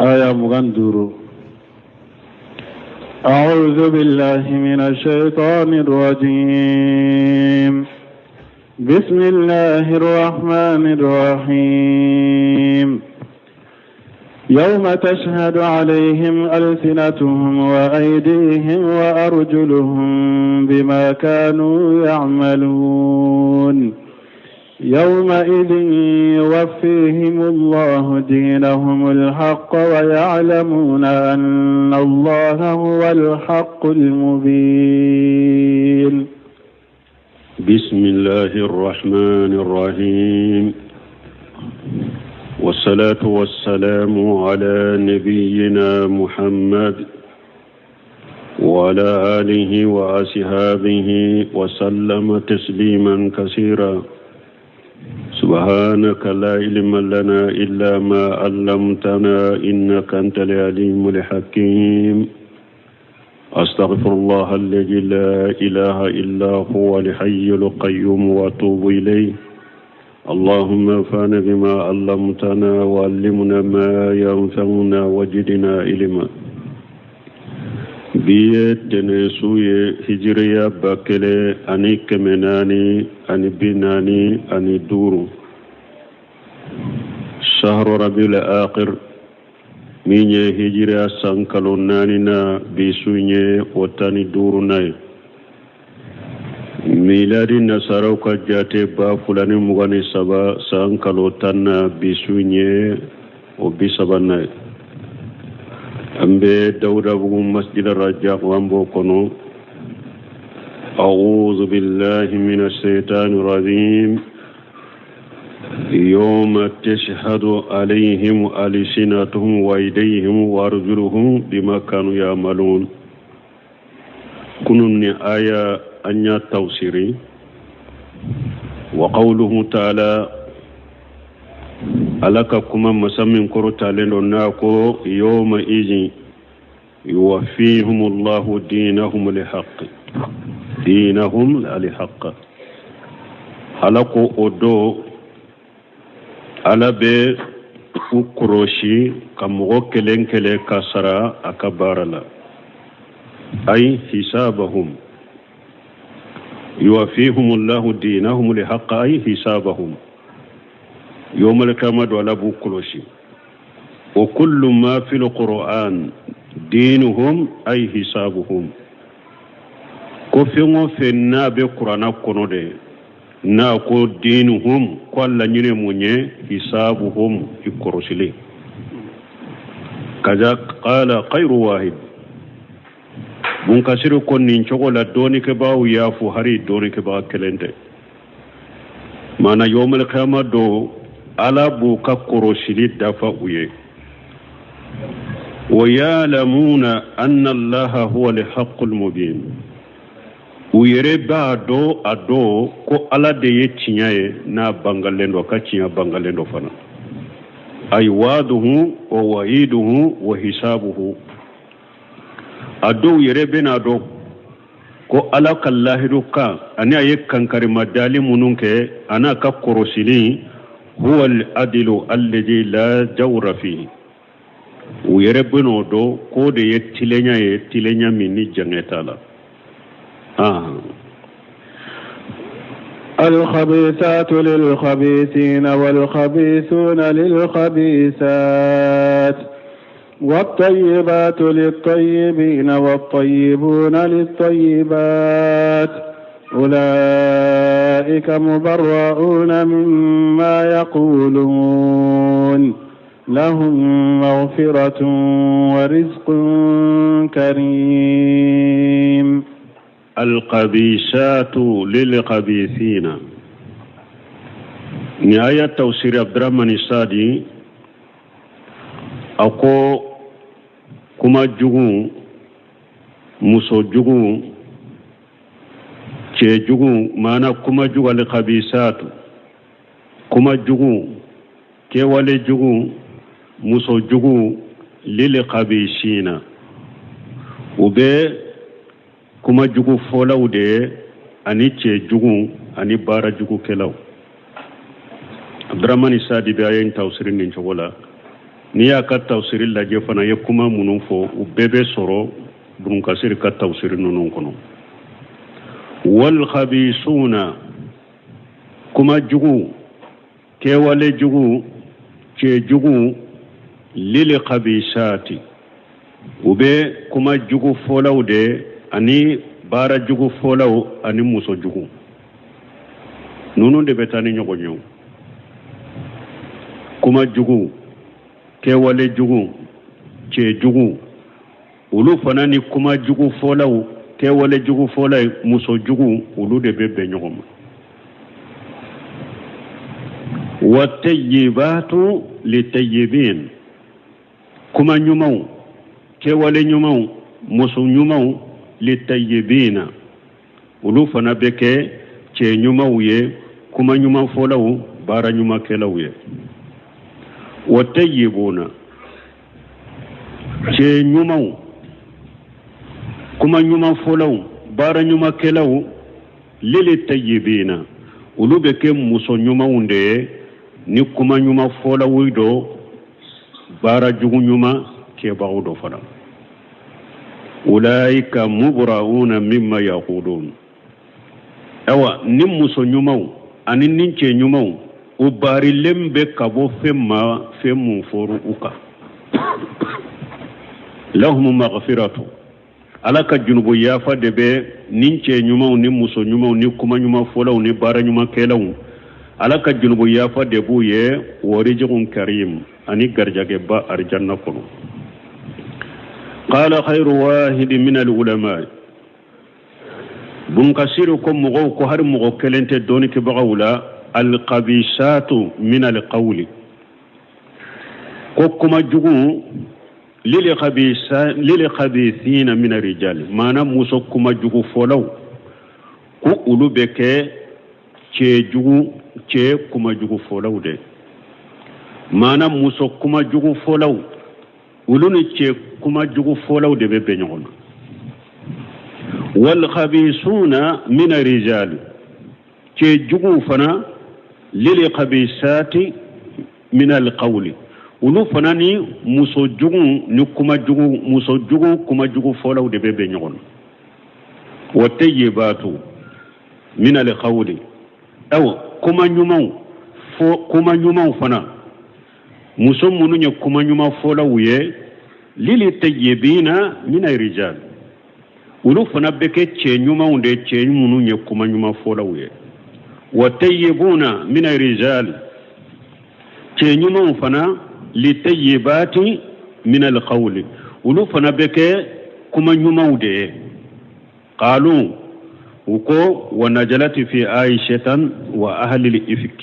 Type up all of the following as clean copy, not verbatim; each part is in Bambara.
Aya 25. أعوذ بالله من الشيطان الرجيم. بسم الله الرحمن الرحيم. يوم تشهد عليهم ألسنتهم وأيديهم وأرجلهم بما كانوا يعملون. يومئذ يوفيهم الله دينهم الحق ويعلمون أن الله هو الحق المبين. بسم الله الرحمن الرحيم، والصلاة والسلام على نبينا محمد وعلى آله وأصحابه وسلم تسليما كثيرا. سبحانك لا علم لنا إلا ما علمتنا إنك أنت العليم الحكيم. أستغفر الله الذي لا إله إلا هو الحي القيوم وأتوب إليه. اللهم انفعنا بما علمتنا وعلمنا ما ينفعنا وزدنا علما. Bi ye tɛnɛnsu ye, hijiriya 1445, sahru rabiul akhir, min ye hijiriya san kalo naaninan, bi su ye o 15nan ye. Miladi nasaraw ka jate 2023 san kalo 10nan, bi su ye o 30nan ye. An bɛ Dawudabugu masjid Rajak, an b'o kɔnɔ. أعوذ بالله من الشيطان الرجيم. يوم تشهد عليهم ألسنتهم وأيديهم وأرجلهم بما كانوا يعملون. Kunun ni aya an y'a tafsiri. وقوله تعالى, Ala ka kuma, masa min kɔrɔtalen don, n'a ko يومئذ يوفيهم الله دينهم الحق دينهم الحق. Ala ko o don Ala bɛ u kɔrɔsi ka mɔgɔ kelen kelen ka sara a ka baara la, أي حسابهم. يوفيهم الله دينهم الحق أي حسابهم يوم القيامة. Ala b'u kɔlɔsi. وكل ما في القرآن دينهم أي حسابهم. Ko fɛn o fɛn n'a bɛ kuranna kɔnɔ de, n'a ko دينهم, ko a laɲini mun ye? حسابهم, i kɔrɔsilen. كذا قال غير واحد. Bunkasiri ko nin cogo la dɔɔnikɛbaaw y'a fɔ, hari dɔɔnikɛbaa kelen tɛ. Maana يوم القيامة don, Ala b'u ka kɔrɔsili dafa u ye. ويعلمون أن الله هو الحق المبين. U yɛrɛ b'a dɔn a dɔn ko Ala de ye tiɲɛ ye, n'a bangalen don, a ka tiɲɛ bangalen don fana. أي وعده ووعيده وحسابه. A dɔw yɛrɛ bɛna dɔn ko Ala ka lahidu kan ani a ye kankarimadali minnu kɛ a n'a ka kɔrɔsili, هو العدل الذي لا جور فيه. U yɛrɛ bɛn'o dɔn k'o de ye tilenya ye, tilenya min ni jɛngɛ t'a la. الخبيثات للخبيثين والخبيثون للخبيثات، والطيبات للطيبين والطيبون للطيبات، أولئك مبرؤون مما يقولون، لهم مغفرة ورزق كريم. الخبيثات للخبيثين. Ni aya tafsiri, Abdurrahman Sadi a ko kuma jugu, muso jugu, cɛ jugu, maana kuma jugu, الخبيثات, kuma jugu, kɛwale jugu, muso jugu, للخبيثين, u bɛ kuma jugu fɔlaw de ye, ani cɛ jugu ani baara jugukɛlaw. Abdurahmani Sadi bɛ aya in tafsiri nin cogo la. N'i y'a ka tafsiri lajɛ fana, ye kuma minnu fɔ, u bɛɛ bɛ sɔrɔ Bunu Kasiri ka tafsiri ninnu kɔnɔ. Walkhabisuna, kuma jugu, kɛwale jugu, cɛ jugu, lili khabisati, u bɛ kuma jugu fɔlaw de ani baara jugu fɔlaw ani muso jugu ninnu de bɛ taa ni ɲɔgɔn ye. Kuma jugu, kɛwale jugu, cɛ jugu, olu fana ni kuma jugu fɔlaw, kɛwale jugu fɔlaw, muso jugu, olu de bɛ bɛn ɲɔgɔn ma. Watayibatu litayibin, kuma ɲumanw, kɛwale ɲumanw, muso ɲumanw, litayibina, olu fana bɛ kɛ cɛ ɲumanw ye, kuma ɲuman fɔlaw, baara ɲumankɛlaw ye. Watayibuna, cɛ ɲumanw, kuma ɲuman fɔlaw, baara ɲumankɛlaw, lilitayibina, olu bɛ kɛ muso ɲumanw de ye ni kuma ɲuman fɔlaw dɔ, baara jugu ɲuman kɛbagaw dɔ fana. Ulaika mubra'una mimma yaqulun. Awa, ni muso ɲumanw ani ni cɛ ɲumanw, u baarilen bɛ ka bɔ fɛn ma, fɛn mun fɔra u kan. Lahum maghfiratu, Ala ka junubu yafa de bɛ ni cɛ ɲumanw ni muso ɲumanw ni kuma ɲuman fɔlaw ni baara ɲuman kɛlaw. Ala ka junubu yafa de b'u ye, wa rizqun karim, ani garijɛgɛba arijanna kɔnɔ. Qala khayru wahidi min al ulama, Bunkasiru ko mɔgɔw ko hari mɔgɔ kelen tɛ dɔnnikɛbagaw la. Alkabisatu min alqawli, ko kuma jugu, lili khabisina min rijali, maana muso kuma jugu fɔlaw, ko olu bɛ kɛ cɛ jugu, cɛ kuma jugu fɔlaw de. Maana muso kuma jugu fɔlaw, olu ni cɛ kuma jugu fɔlaw de bɛ bɛn ɲɔgɔn na. Wal khabisuna min rijali, cɛ juguw fana, lili khabisati min alqawli, olu fana ni muso jugu ni kuma jugu, muso jugu kuma jugu fɔlaw de bɛ bɛn ɲɔgɔn na. Wa tayyibatu min alqawli, aw kuma ɲumanw fɔ, kuma ɲumanw fana, muso minnu ye kuma ɲuman fɔlaw ye, lili tayyibina min rijal, olu fana bɛ kɛ cɛ ɲumanw de, cɛ minnu ye kuma ɲuman fɔlaw ye. Wa tayyibuna min rijal, cɛ ɲumanw fana, li tayyibati min alqawli, olu fana bɛ kɛ kuma ɲumanw de ye. Qalu, u ko, wa najalati fi aishatan wa ahli ifk,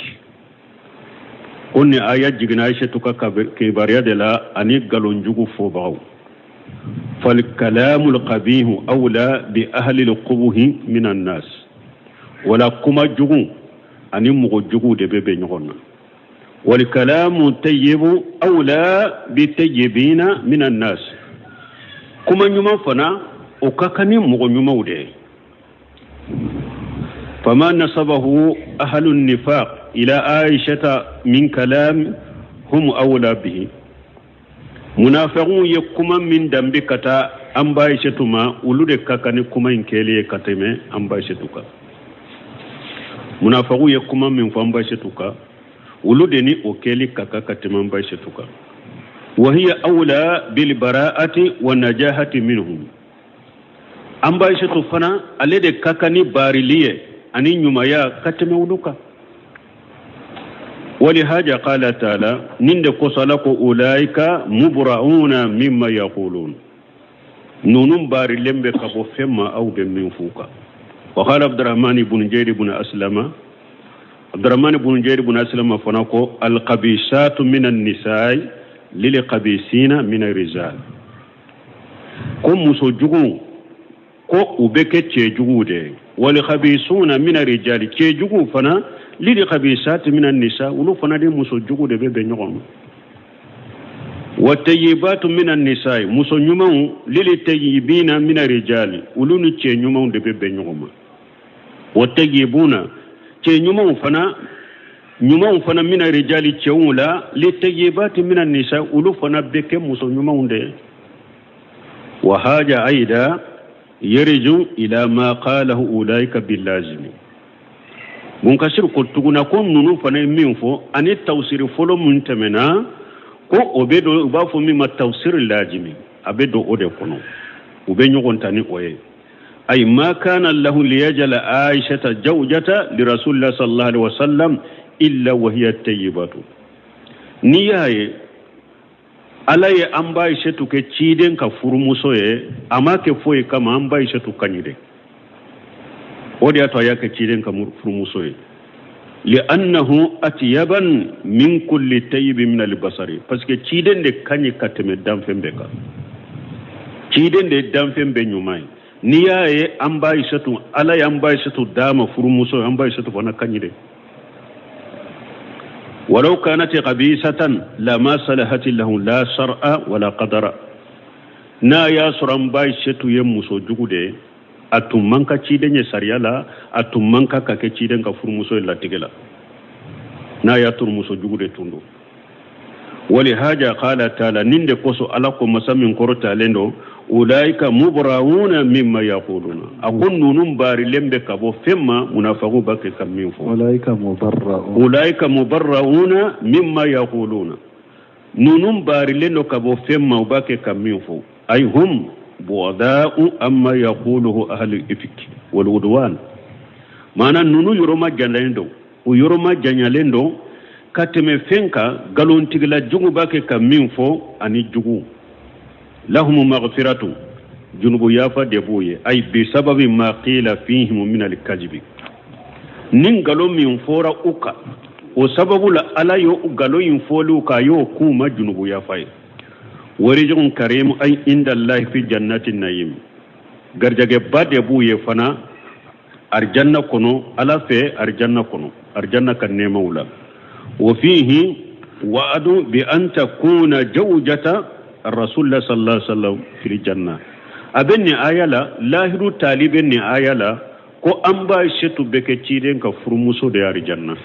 ko ni aya jiginna Aishatu ka kibaruya de la ani nkalonjugu fɔbagaw. Falkalamul qabihu awla bi ahli alqubuhi min annas, wala kuma jugu ani mɔgɔ jugu de bɛ bɛn ɲɔgɔn na. Walkalamu tayyibu awla bi tayyibina min annas, kuma ɲuman fana, o ka kan ni mɔgɔ ɲumanw de ye. Fama nasabahu ahlu nifaq ila Aishata min kalam hum awla bihi, munafiqun ye kuma min danbe ka taa an ba Aishatu ma, olu de ka kan ni kuma in kɛli ye ka tɛmɛ an ba Aishatu kan. Munafiqun ye kuma min fɔ an ba Aishatu kan, olu de ni o kɛli ka kan ka tɛmɛ an ba Aishatu kan. Wa hiya awla bil bara'ati wa najahati minhum, an ba Aishatu fana, ale de ka kan ni baarili ye ani ɲumanya ka tɛmɛ olu kan. Walihaja qala taala, nin de kosɔn Ala ko ulaika mubra'una mimma yaqulun, ninnu baarilen bɛ ka bɔ fɛn ma aw bɛ min f'u kan. Wa qala Abdurrahman ibn Jayd ibn Aslama, Abdurrahman ibn Jayd ibn Aslama fana ko alqabisatu min an-nisa'i lilqabisina min ar-rijal, ko muso jugu, ko u bɛ kɛ cɛ juguw de ye. Walkhabisuna min ar-rijali, cɛ juguw fana, lilkhabisati min an-nisa, olu fana de muso jugu de bɛ bɛn ɲɔgɔn ma. Wa tayyibatu min an-nisa'i, muso ɲumanw, liltayyibina min ar-rijali, olu ni cɛ ɲumanw de bɛ bɛn ɲɔgɔn ma. Wa tayyibuna, cɛ ɲumanw fana, Ɲumanw fana mina rijali cɛw la litayyibati mina nisa olu fana bɛ kɛ muso ɲumanw de ye. Wa haja ayida yariju ila ma qalahu ulaika bilazimi. Munkasir ko tuguna ko ninnu fana ye min fɔ ani tawsiri fɔlɔ min tɛmɛna ko o bɛ don u b'a fɔ min ma tawsiri lajimi a bɛ don o de kɔnɔ u bɛ ɲɔgɔn ta ni o ye. Ay ma kana lahu liyajala aishata jawjata li rasulillah sallallahu alaihi wasallam illa wa hiya tayyibatu. N'i y'a ye ala ye an ba Aishatu kɛ ciden ka furumuso ye a m'a kɛ foyi kama an ba Aishatu ka ɲi de o de y'a to a y'a kɛ ciden ka furumuso ye li'annahu atyaban min kulli tayyibin min al-basari parce que ciden de ka ɲi ka tɛmɛ danfɛn bɛɛ kan ciden de ye danfɛn bɛɛ ɲuman ye n'i y'a ye an ba Aishatu ala ye an ba Aishatu d'a ma furumuso an ba Aishatu fana ka ɲi de walaw kanat khabisatan lama salahat lahu la shar'a wala qadara n'a y'a sɔrɔ an ba Aishatu ye muso jugu de ye a tun man kan ciden ye sariya la a tun man kan ka kɛ ciden ka furumuso ye latigɛ la n'a y'a turu muso jugu de tun don walihaja qala taala nin de kosɔn ala ko masa min kɔrɔtalen don ulaika mubrauna mimma yaquluna a ko ninnu baarilen bɛ ka bɔ fɛn ma munafagiw b'a kɛ ka min fɔ ulaika mubarrauna mimma yaquluna ninnu baarilen don ka bɔ fɛn ma u b'a kɛ ka min fɔ ay hum bu'da'u amma yaquluhu ahlu ifk wal udwan maana ninnu yɔrɔ ma janyalen don u yɔrɔ ma janyalen don ka tɛmɛ fɛn kan nkalontigila jugu b'a kɛ ka min fɔ ani jugu lahumu maghfiratu junubu yafa de b'u ye ay bisababi ma qila fihim min alkajibi ni nkalon min fɔra u kan o sababu la ala y'o nkalon in fɔli u kan a y'o k'u ma junubu yafa ye warijun karim ay inda allahi fi jannati nayim garijɛgɛba de b'u ye fana arijanna kɔnɔ ala fɛ arijanna kɔnɔ arijanna ka nɛɛmaw la wa fihi wa'adu bi an takuna jawjata rasulillah sallallahu alaihi wasallam fil janna a bɛ nin aya la lahiru tali bɛ nin aya la ko an ba Aishatu bɛ kɛ ciden ka furumuso de ye arijanna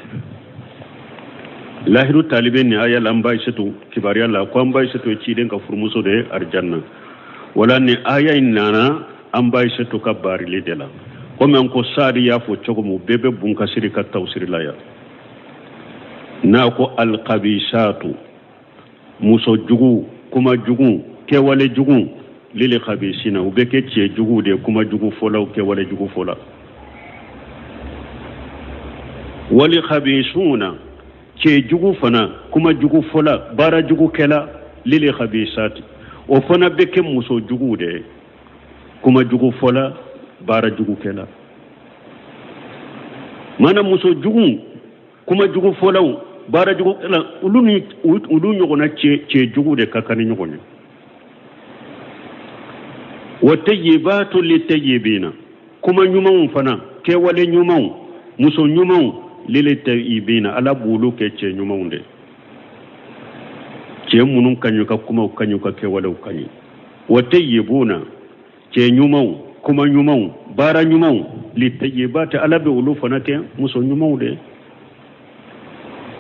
lahiru tali bɛ nin aya la an ba Aishatu kibaruya la ko an ba Aishatu ye ciden ka furumuso de ye arijanna wala nin aya in nana an ba Aishatu ka baarili de la komi an ko Saadi y'a fɔ cogo min bɛɛ bɛ Bunkasiri ka tawsiri la yan n'a ko alkabisatu muso jugu kuma jugu kɛwale jugu lili kabisina u bɛ kɛ cɛ jugu de kuma jugu fɔlaw kɛwale jugu fɔla wali kabisuna cɛ jugu fana kuma jugu fɔla baara jugu kɛla lili kabisati o fana bɛ kɛ muso jugu de ye kuma jugu fɔla baara jugu kɛla mana muso jugu kuma jugu fɔlaw baara jugu kɛla olu ni olu ɲɔgɔnna cɛ jugu de ka kan ni ɲɔgɔn ye wa tayyibatu litayyibina kuma ɲumanw fana kɛwale ɲumanw muso ɲumanw lili tayyibina ala b'olu kɛ cɛ ɲumanw de cɛ minnu ka ɲi ka kumaw ka ɲi ka kɛwalew ka ɲi wa tayyibuna cɛ ɲumanw kuma ɲumanw baara ɲumanw litayyibati ala bɛ olu fana kɛ muso ɲumanw de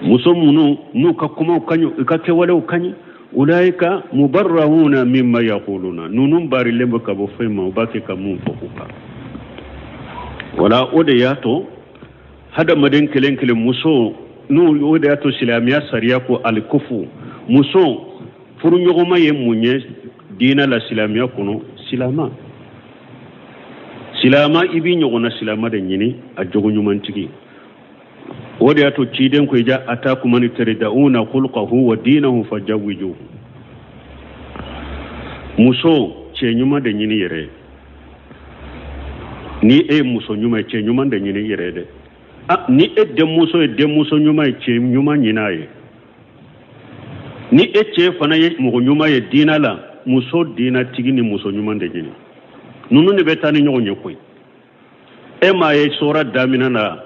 muso minnu n'u ka kumaw ka ɲi u ka kɛwalew ka ɲi ulaika mubarrauna mimma yaquluna ninnu baarilen bɛ ka bɔ fɛn ma u b'a kɛ ka mun fɔ u kan wala o de y'a to hadamaden kelen kelen muso n'u o de y'a to silamɛya sariya ko alikufu muso furuɲɔgɔnma ye mun ye diinɛ la silamɛya kɔnɔ silama silama i b'i ɲɔgɔnna silama de ɲini a jogo ɲumantigi o de y'a to ciden ko iza atakum man taridawna khulqahu wa dinahu fajawwijuhu muso cɛ ɲuman de ɲini yɛrɛ ye ni e ye muso ɲuman ye cɛ ɲuman de ɲini yɛrɛ ye dɛ ni e denmuso ye denmuso ɲuman ye cɛ ɲuman ɲini a ye ni e cɛ fana ye mɔgɔ ɲuman ye diinɛ la muso diinɛtigi ni muso ɲuman de ɲini ninnu de bɛ taa ni ɲɔgɔn ye koyi e m'a ye sora daminɛ na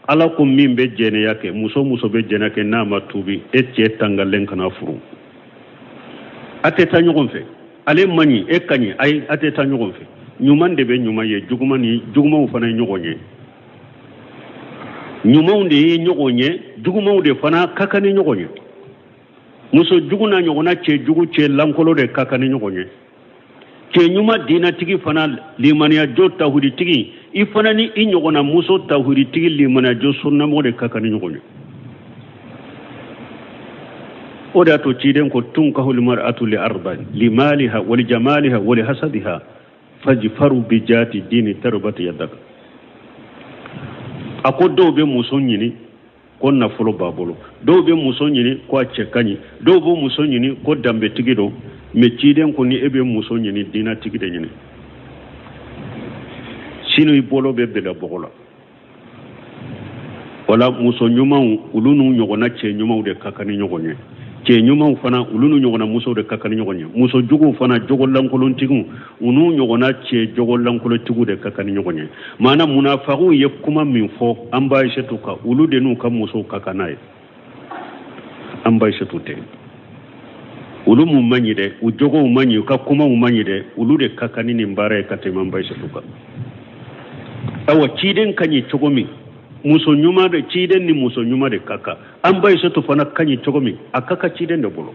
ala ko min bɛ jɛnɛya kɛ muso muso bɛ jɛnɛya kɛ n'a ma tuubi e cɛ tangalen kana furu a tɛ taa ɲɔgɔn fɛ ale man ɲi e ka ɲi ayi a tɛ taa ɲɔgɔn fɛ ɲuman de bɛ ɲuman ye juguman ni jugumanw fana ye ɲɔgɔn ye ɲumanw de ye ɲɔgɔn ye jugumanw de fana ka kan ni ɲɔgɔn ye. Muso jugu n'a ɲɔgɔnna cɛ jugu, cɛ lankolon de ka kan ni ɲɔgɔn ye. Cɛ ɲuman diinatigi fana, limaniyajɔ tawhiditigi, i fana ni i ɲɔgɔnna muso tawhiditigi, limaniyajɔ sunnamɔgɔ de ka kan ni ɲɔgɔn ye. O de y'a to ciden ko tunkahul mar'atu li arba'in limaliha wa li jamaliha wa li hasabiha fajfaru bijati dini taribati yadaka. A ko dɔw bɛ muso ɲini ko nafolo b'a bolo, dɔw bɛ muso ɲini ko a cɛ ka ɲi, dɔw bɛ muso ɲini ko danbetigi don. Mais ciden ko ni e bɛ muso ɲini, diinatigi de ɲini, sinon i bolo bɛ bɛlɛ bɔgɔ la. Wala muso ɲumanw, olu n'u ɲɔgɔnna cɛ ɲumanw de ka kan ni ɲɔgɔn ye. Cɛ ɲumanw fana, olu n'u ɲɔgɔnna musow de ka kan ni ɲɔgɔn ye. Muso juguw fana, jogo lankolontigiw, u n'u ɲɔgɔnna cɛ jogo lankolontigiw de ka kan ni ɲɔgɔn ye. Maana munafagiw ye kuma min fɔ an ba Aïssatou kan, olu de n'u ka musow ka kan n'a ye. An ba Aïssatou tɛ. Olu mun man ɲi dɛ, u jogow man ɲi, u ka kumaw man ɲi dɛ, olu de ka kan ni nin baara ye ka tɛmɛ an ba Aïssatou kan. Awa ciden ka ɲi cogo min, muso ɲuman de, ciden ni muso ɲuman de ka kan. An ba Aïssatou fana ka ɲi cogo min, a ka kan ciden de bolo.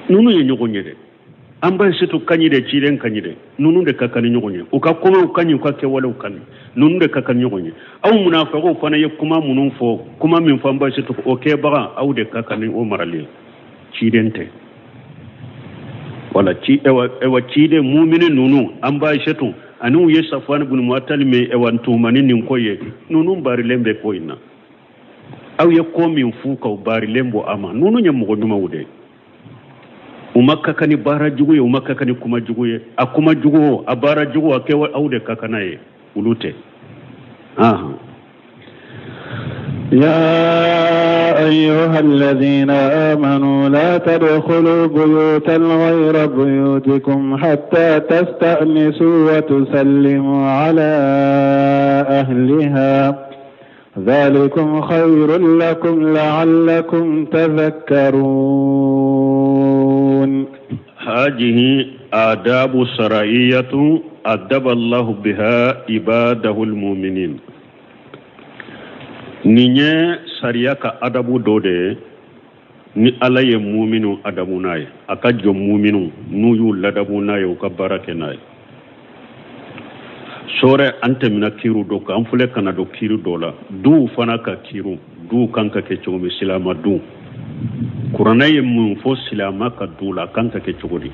Ninnu ye ɲɔgɔn ye dɛ. An ba Aïssatou ka ɲi dɛ, ciden ka ɲi dɛ. Ninnu de ka kan ni ɲɔgɔn ye. U ka kumaw ka ɲi, u ka kɛwalew ka ɲi. Ninnu de ka kan ni ɲɔgɔn ye. Aw munafagaw fana ye kuma minnu fɔ, kuma min fɔ an ba Aïssatou, o kɛbaga aw de ka kan ni o marali ye. Ciden tɛ. Wala ci ewa ewa ciden mumini ninnu, an ba Aïssatou ani u ye Safwan ibn Mu'attal min ewa tuhumani nin ko ye, ninnu baarilen bɛ ko in na. Aw ye ko min f'u kan, u baarilen bɔ a ma. Ninnu ye mɔgɔ ɲumanw de ye. U ma ka kan ni baara jugu ye, u ma ka kan ni kuma jugu ye. A kuma jugu, a baara jugu, a kɛ aw de ka kan n'a ye, olu tɛ. يا أيها الذين آمنوا لا تدخلوا بيوتا غير بيوتكم حتى تستأنسوا وتسلموا على أهلها ذلكم خير لكم لعلكم تذكرون. هذه آداب سرائية أدب الله بها عباده المؤمنين. Nin ye sariya ka adabu dɔ de ye ni Ala ye muminu adabu n'a ye, a ka jɔn muminu n'u y'u ladabu n'a ye, u ka baara kɛ n'a ye. Sɔrɛ an tɛmɛna kiiriw dɔ kan, an filɛ ka na don kiiri dɔ la, duw fana ka kiiriw, duw kan ka kɛ cogo min, silama duw. Kuranɛ ye mun fɔ silama ka du la, a kan ka kɛ cogo di?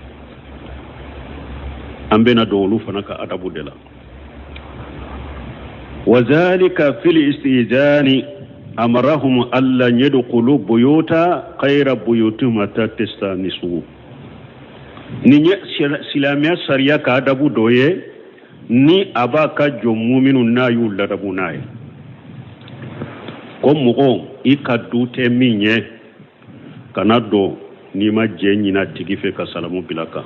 An bɛna don olu fana ka adabu de la. وذلك في الاستئذان أمرهم ألا يدخلوا بيوتا غير بيوتهم حتى تستأنسوا. Nin ye silamɛya sariya ka adabu dɔ ye ni a b'a ka jɔn muminu n'a y'u ladabu n'a ye, ko mɔgɔ i ka du tɛ min ye, kana don n'i ma jɛ ɲini a tigi fɛ ka salamu bila kan.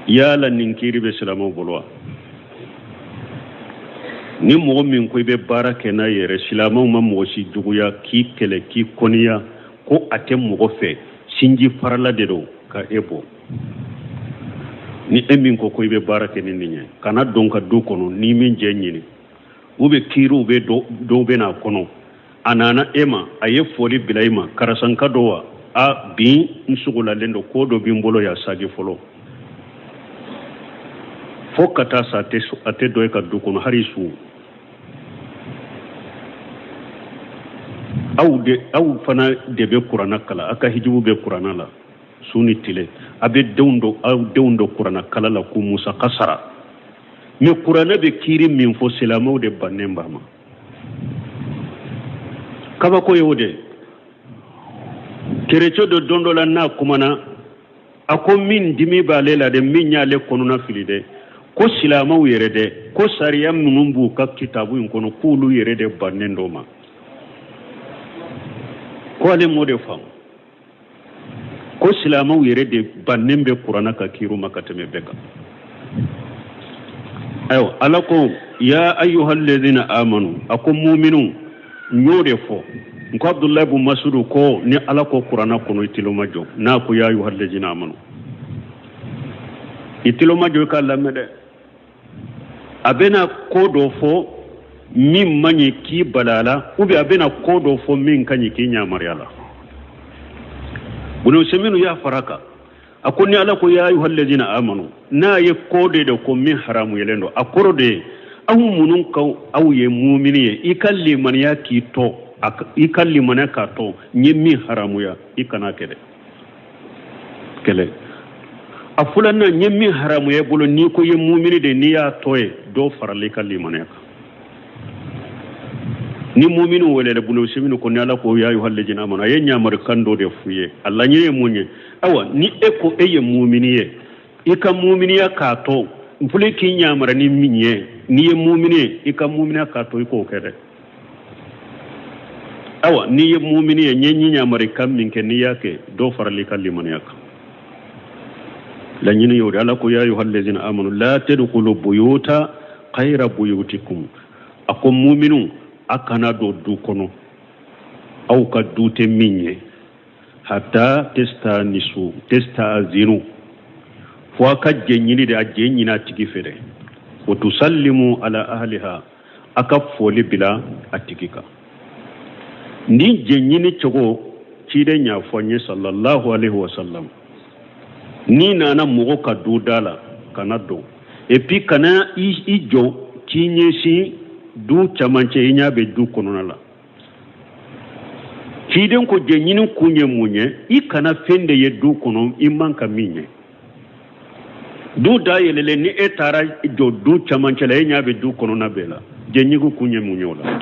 Yala nin kiiri bɛ silamɛw bolo wa? Ni mɔgɔ min ko i bɛ baara kɛ n'a yɛrɛ, silamɛw ma mɔgɔ si juguya k'i kɛlɛ k'i kɔniya ko a tɛ mɔgɔ fɛ, sinji farala de don ka e bɔ. Ni e min ko i bɛ baara kɛ ni nin ye, kana don ka du kɔnɔ ni min jɛ ɲini. U bɛ kiiriw bɛ dɔw bɛ n'a kɔnɔ, a nana e ma, a ye foli bila i ma, karisa n ka don wa? A bi n sugulalen don, ko dɔ bɛ n bolo yan, sagi fɔlɔ. Fo ka taa sa a tɛ don e ka du kɔnɔ hali su. Aw fana de bɛ kuranna kalan, aw ka hijibu bɛ kuranna la su ni tile, a bɛ denw don, aw denw don kuranna kalan la k'u musaka sara. Mais kuranɛ bɛ kiiri min fɔ, silamɛw de bannen b'a ma. Kabako ye o de. Kerecɛn dɔ don dɔ la n'a kumana, a ko min dimi b'ale la dɛ, min y'ale kɔnɔna fili dɛ, ko silamɛw yɛrɛ dɛ, ko sariya minnu b'u ka kitabu in kɔnɔ, k'olu yɛrɛ de bannen dɔ ma. Ko ale m'o de faamu, ko silamɛw yɛrɛ de bannen bɛ kuranna ka kiiriw ma ka tɛmɛ bɛɛ kan. Ayiwa, Ala ko ya ayyuhallazina amanu, a ko muminu, n y'o de fɔ n ko Abdulayi bun Masudu ko ni Ala ko kuranna kɔnɔ i tulo ma jɔ, n'a ko ya ayyuhallazina amanu, i tulo ma jɔ i k'a lamɛn dɛ. A bɛna ko dɔ fɔ min man ɲi k'i bala a la ou bien a bɛna ko dɔ fɔ min ka ɲi k'i yamaruya la. Bunu Usaymin y'a fara kan, a ko ni Ala ko ya ayyuhallazina amanu, n'a ye ko de de ko min haramuyalen don, a kɔrɔ de ye aw minnu ka aw ye mumini ye, i ka limaniya k'i tɔ, i ka limaniya k'a tɔ n ye min haramuya i kana kɛ dɛ. Kɛlɛ a filanan, n ye min haramuya i bolo, n'i ko i ye mumini de, n'i y'a tɔ ye dɔ farala i ka limaniya kan. Ni mumini welele Bunu Usaymin ko ni Ala ko ya ayyuhallazina amanu, a ye ɲamarikan dɔ de f'u ye, a laɲini ye mun ye? Awa ni e ko e ye mumini ye, i ka muminiya k'a tɔ n filɛ k'i ɲamara ni min ye, n'i ye mumini ye i ka muminiya k'a tɔ i k'o kɛ dɛ. Awa n'i ye mumini ye, n ye ɲi ɲamarikan min kɛ n'i y'a kɛ dɔ farala i ka limaniya kan. Laɲini y'o de. Ala ko ya ayyuhallazina amanu la tadkhulu buyuta ghayra buyutikum, a ko muminu a kana don du kɔnɔ aw ka du tɛ min ye, hatta testanisu testazinu, fo a ka jɛn ɲini de, a jɛn ɲini a tigi fɛ dɛ, wa tusallimu ala ahliha, a ka foli bila a tigi kan. Ni jɛn ɲini cogo ciden y'a fɔ n ye sallallahu alaihi wa sallam, n'i nana mɔgɔ ka du da la kana don, et puis kana i jɔ k'i ɲɛsin du camancɛ, i ɲɛ bɛ du kɔnɔna la. Ciden ko jɛn ɲini kun ye mun ye? I kana fɛn de ye du kɔnɔ i man ka min ye. Du da yɛlɛlen, ni e taara jɔ du camancɛ la, e ɲɛ bɛ du kɔnɔna bɛɛ la. Jɛn ɲini kun ye mun ye o la?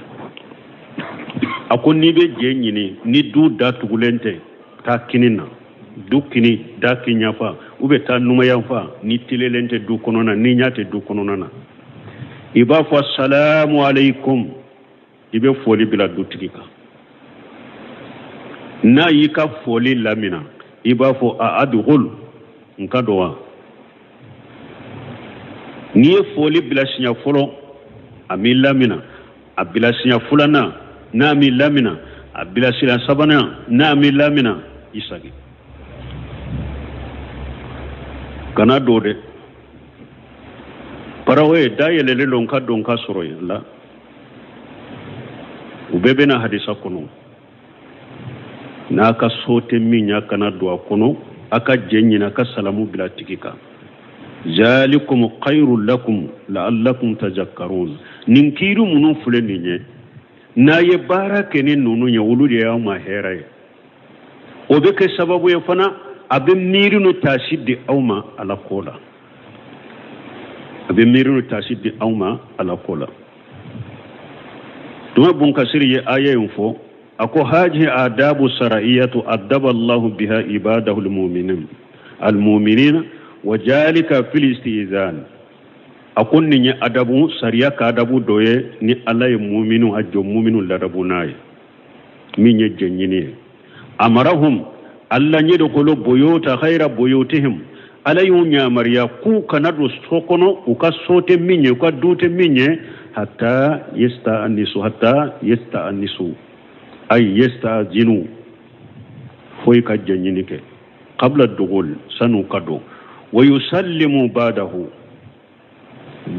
A ko n'i bɛ jɛn ɲini, ni du datugulen tɛ, taa kini na, du kini da kini yanfan, u bɛ taa numayanfan, ni telelen tɛ du kɔnɔna, ni ɲɛ tɛ du kɔnɔna na, i b'a fɔ salamu aleykum, i bɛ foli bila dutigi kan. N'a y'i ka foli lamina, i b'a fɔ a adkhul, n ka don wa. N'i ye foli bila siɲɛ fɔlɔ, a m'i lamina, a bila siɲɛ filanan, n'a m'i lamina, a bila siɲɛ sabanan, n'a m'i lamina, i sagi kana don dɛ. Parawo ye da yɛlɛlen don, ka don ka sɔrɔ yen la, u bɛɛ bɛna hadisa kɔnɔ. N'a ka so tɛ min ye, a kana don a kɔnɔ, a ka jɛn ɲini, a ka salamu bila a tigi kan. Zalikum khairu lakum la'allakum tazakkarun. Nin kiiri minnu filɛ nin ye, n'a ye baara kɛ ni ninnu ye, olu de y'aw ma hɛrɛ ye. O bɛ kɛ sababu ye fana, a bɛ miiri ni taasi di aw ma Ala ko la, a bɛ miiri ni taasi di aw ma Ala ko la. Tuma Bun Kasiri ye aya in fɔ, a ko hajihi adabu sara'iyatu adaba Allahu biha ibadahu almu'minin almu'minina wa jalika fil istizan. A ko nin ye adabu sariya ka adabu dɔ ye ni Ala ye muminu a jɔ muminu ladabu n'a ye, min ye jɛɲini ye. Amarahum alla yadkhulu buyuta ghayra buyutihim, Ala y'u yamaruya k'u kana don so kɔnɔ u ka so tɛ min ye, u ka du tɛ min ye, hatta yasta'nisu, hatta yasta'nisu ay yasta'zinu, fo i ka jɛɲini kɛ, qabla dukhul, sanu ka don, wa yusallimu ba'dahu,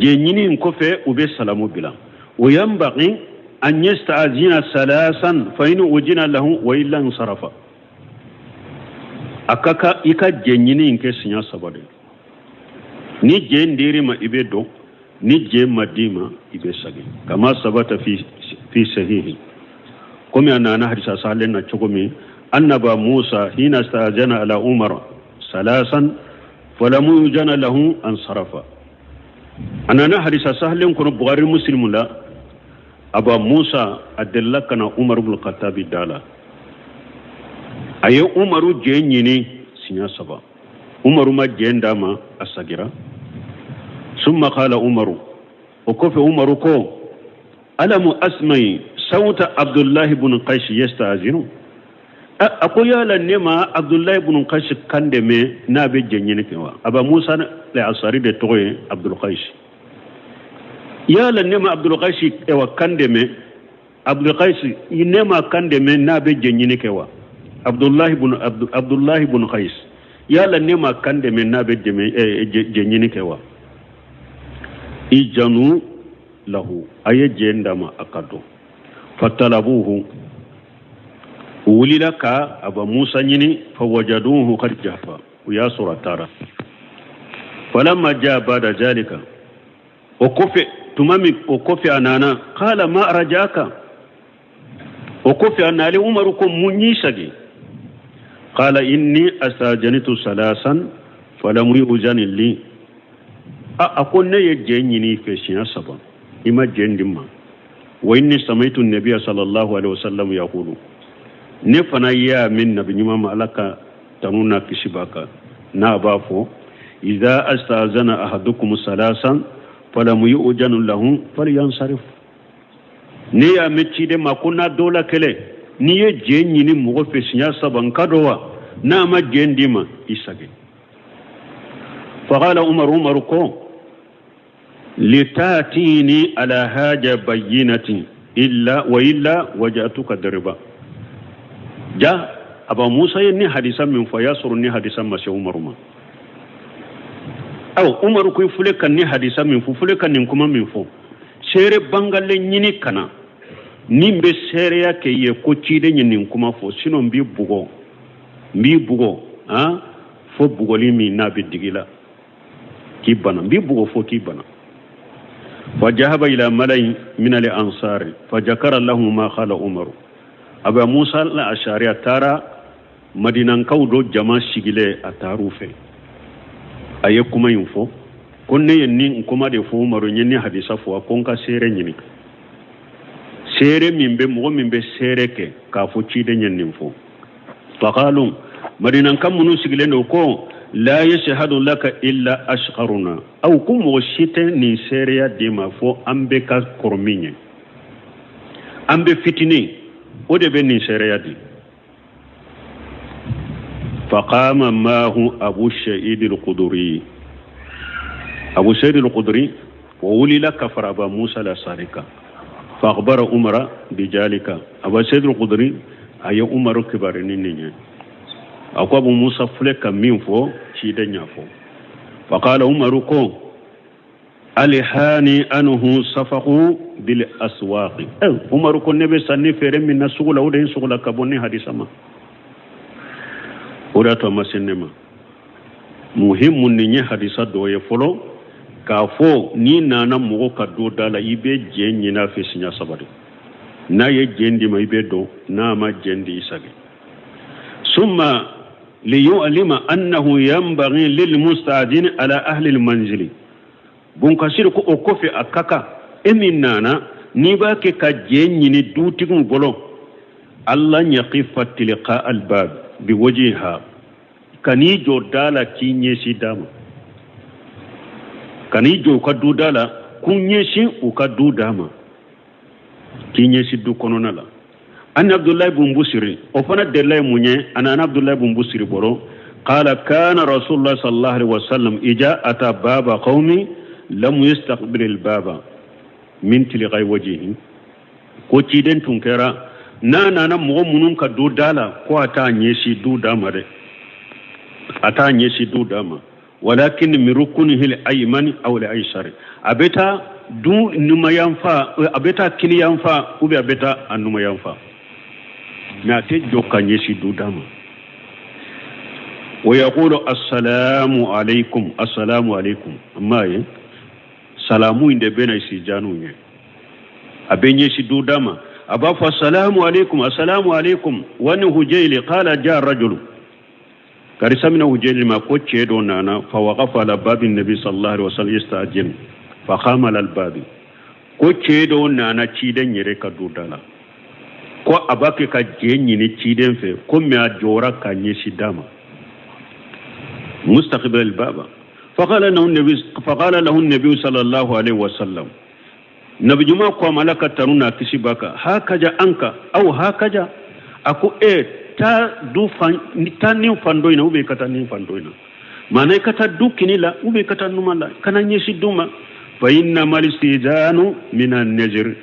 jɛɲini kɔfɛ u bɛ salamu bila. Wa yanbaghi an yasta'zina salasan fa in ujina lahu wa illa insarafa. A ka kan i ka jɛɲini in kɛ siɲɛ saba de. Ni jɛn dir'i ma, i bɛ don, ni jɛn ma d'i ma, i bɛ segin. Kama sabata fi sahihi, komi a nana hadisa salen na cogo min, annaba Musa hina sta'zana ala Umar salasan falam yujana lahu an sarafa. A nana hadisa sahalen kɔnɔ Bukhari Muslim la, Aba Musa a delila ka na Umar ibn Khattabi da la, a ye Umaru jɛn ɲini siɲɛ saba, Umaru ma jɛn d'a ma, a sagira. Summa qala Umaru, o kɔfɛ Umaru ko alamu asmai sauta Abdullahi ibn Qais yasta'zinu, a ko yala ne ma Abdullahi ibn Qais kan de mɛn n'a bɛ jɛn ɲini kɛ wa? Aba Musa al-Ansari de tɔgɔ ye Abdul Qais. Yala ne ma Abdul Qais wa kan de mɛn, Abdul Qais ne ma kan de mɛn n'a bɛ jɛn ɲini kɛ wa? Abdullahi ibn Qais, yala ne ma kan de mɛn n'a bɛ jɛn ɲini kɛ wa? I janu lahu, a ye jɛn d'a ma a ka don. Fatalabuhu, u wulila ka Aba Musa ɲini, fawajaduhu qad jafa, u y'a sɔrɔ a taara. Falamma jaa bada zalika, o kɔfɛ tuma min o kɔfɛ a nana, qala ma arjaka, o kɔfɛ a nalen Umaru ko mun y'i segin? Qala inni astajantu salasan falam yu'zan li, a ko ne ye jɛn ɲini i fɛ siɲɛ saba, i ma jɛn di n ma. Wa inni sami'tu nabiyya sallallahu alaihi wasallam yaqulu, ne fana y'a mɛn nabi ɲuman ma, Ala ka tanu n'a kisi b'a kan, n'a b'a fɔ idha astazana ahadukum salasan falam yu'zan lahu falyansarif. Ne y'a mɛn ciden ma ko n'a dɔ la kelen n'i ye jɛn ɲini mɔgɔ fɛ siɲɛ saba n ka dɔn wa, n'a ma jɛn d'i ma i segin. Faqala Umaru, Umaru ko litatini ala haja bayyinatin illa wa illa waja'tuka darba. Ja Aba Musa ye ni hadisa min fɔ, a y'a sɔrɔ ni hadisa ma se Umaru ma. Aw Umaru ko i filɛ ka ni hadisa min fɔ, filɛ ka nin kuma min fɔ, seere bangalen ɲini ka na min bɛ seereya kɛ i ye ko ciden ye nin kuma fɔ, sinon n b'i bugɔ, n b'i bugɔ han fo bugɔli min n'a bɛ digi la k'i bana, n b'i bugɔ fo k'i bana. Fajahaba ila malayin min al ansari fajakara lahu ma qala Umaru. Aba Musa al Ashari a taara Madinankaw dɔ jama sigilen, a taar'u fɛ, a ye kuma in fɔ ko ne ye nin kuma de fɔ Umaru, n ye nin hadisa fɔ, a ko n ka seere ɲini, seere min bɛ mɔgɔ min bɛ seere kɛ k'a fɔ ciden ye nin fɔ. Faqalu, Madinanka minnu sigilen don ko la yashhadu laka illa ashqaruna, aw ko mɔgɔ si tɛ nin seereya d'i ma fo an bɛ ka kɔrɔ min ye, an bɛ fitinin, o de bɛ nin seereya di. Faqama maahu Abu Sa'id al-Khudri, Abu Sa'id al-Khudri o wulila ka fara Aba Musa al-Ashari kan. Fa akhbara Umara bijalika, Abu Sa'id al-Khudri a ye Umaru kibaru ni nin ye, a ko Abu Musa filɛ ka min fɔ ciden y'a fɔ. Faqala Umaru ko alihani anhu safaqu bil aswaqi, Umaru ko ne bɛ sanni feere min na sugu la, o de ye sugu la ka bɔ ni hadisa ma, o de y'a to a ma se ne ma. Muhimu nin ye hadisa dɔ ye fɔlɔ k'a fɔ n'i nana mɔgɔ ka du da la, i bɛ jɛn ɲini a fɛ siɲɛ saba de, n'a ye jɛn d'i ma i bɛ don, n'a ma jɛn di i segin. Summa liyu'lima annahu yanbaghi lilmusta'din ala ahli almanzili, Bunkasiri ko o kɔfɛ a ka kan e min nana n'i b'a kɛ ka jɛn ɲini dutigiw bolo, alla yaqifa tilqa albab biwajhiha, kan'i jɔ da la k'i ɲɛsin da ma, kan'i jɔ u ka du da la k'u ɲɛsin u ka du da ma, k'i ɲɛsin du kɔnɔna la. An Abdullahi bun Busiri, o fana delila ye mun ye, a nana Abdullahi bun Busiri bolo, qala kana rasulullah sallallahu alaihi wasallam ija ata baba qaumi lam yastaqbil albaba min tilqai wajhihi, ko ciden tun kɛra n'a nana mɔgɔ minnu ka du da la ko a t'a ɲɛsin du da ma dɛ, a t'a ɲɛsin du da ma, walakin min rukunihi al-aymani aw al-aysari, a bɛ taa du numayanfa, a bɛ taa kiniyanfa ou bien a bɛ taa a numayanfa, mais a tɛ jɔ ka ɲɛsin du da ma. Wa yaqulu assalamu alaikum, assalamu alaikum, amma ye salamu in de bɛna sijanu ye, a bɛ ɲɛsin du da ma, a b'a fɔ assalamu alaikum, assalamu alaikum. Wani hujayli qala ja rajulu, karisa mina hujayli ma ko cɛ dɔ nana, fa waqafa ala babi nabi sallallahu alaihi wasallam yastajin fa qama ala albabi, ko cɛ dɔ nana ciden yɛrɛ ka du da la, ko a b'a kɛ ka jɛ ɲini ciden fɛ, ko mɛ a jɔra ka ɲɛsin da ma, mustaqbil albaba. Faqala lahu nabi, faqala lahu nabi sallallahu alaihi wasallam, nabi ɲuman ko a ma, Ala ka tanu n'a kisi b'a kan, hakaja anka aw hakaja, a ko e taa du fan, taa nin fan dɔ in na ou bien ka taa nin fan dɔ in na, maana i ka taa du kini la ou bien ka taa numan la, kana ɲɛsin du ma. Fa innama alistizanu min an-najr,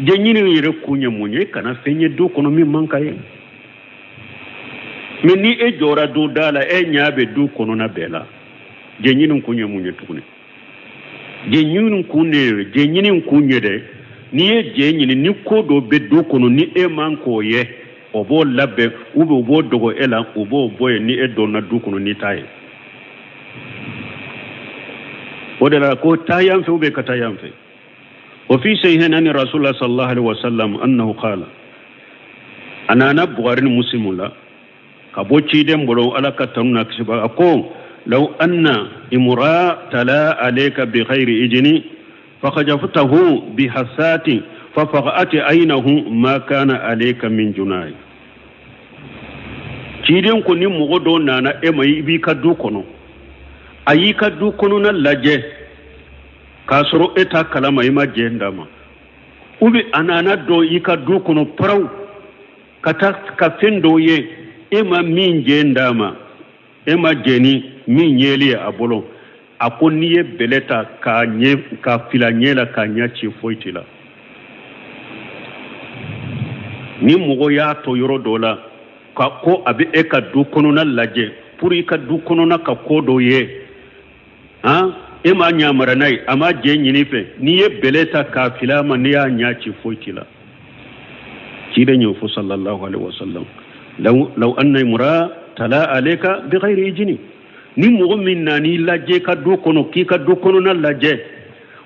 jɛɲini yɛrɛ kun ye mun ye, kana fɛn ye du kɔnɔ min man ka ye, mɛ ni e jɔra du da la, e ɲɛ bɛ du kɔnɔna bɛɛ la, jɛɲini kun ye mun ye tuguni? Jɛɲini kun de ye, jɛɲini kun ye dɛ, n'i ye jɛ ɲini, ni ko dɔ bɛ du kɔnɔ ni e man k'o ye, o b'o labɛn ou bien o b'o dogo e la, o b'o bɔ yen. Ni e donna du kɔnɔ n'i t'a ye, o de la ko taa yan fɛ ou bien ka taa yan fɛ. Wa fi sahihaini ani rasulullah sallallahu alaihi wasallam annahu qala, a nana Bukhari ni Muslimu la ka bɔ ciden bolo, Ala ka tanu n'a kisi b'a, a ko: law anna imra tala alayka bi ghairi ijni fakajaftahu bi hasati fafaqati aynahu ma kana alayka min junahi. Ciden ko ni mɔgɔ dɔ nana e ma, i b'i ka du kɔnɔ, a y'i ka du kɔnɔna lajɛ k'a sɔrɔ e t'a kalama, i ma jɛn d'a ma, ou bien a nana don i ka du kɔnɔ paraw ka taa ka fɛn dɔw ye, e ma min jɛn d'a ma, e ma jɛn ni min yeli ye a bolo, a ko n'i ye bɛlɛ ta k'a ɲɛ k'a fila ɲɛ la k'a ɲɛ ci, foyi t'i la. Ni mɔgɔ y'a to yɔrɔ dɔ la ka ko a bɛ e ka du kɔnɔna lajɛ pour i ka du kɔnɔna ka ko dɔ ye, han, e m'a ɲamara n'a ye, a ma jɛn ɲini fɛ, n'i ye bɛlɛ ta k'a fila a ma, n'i y'a ɲɛ ci, foyi t'i la. Ciden y'o fɔ sallallahu alaihi wasallam: law anna imra tala alayka bighairi ijni. Ni mɔgɔ min nan'i lajɛ ka du kɔnɔ, k'i ka du kɔnɔna lajɛ,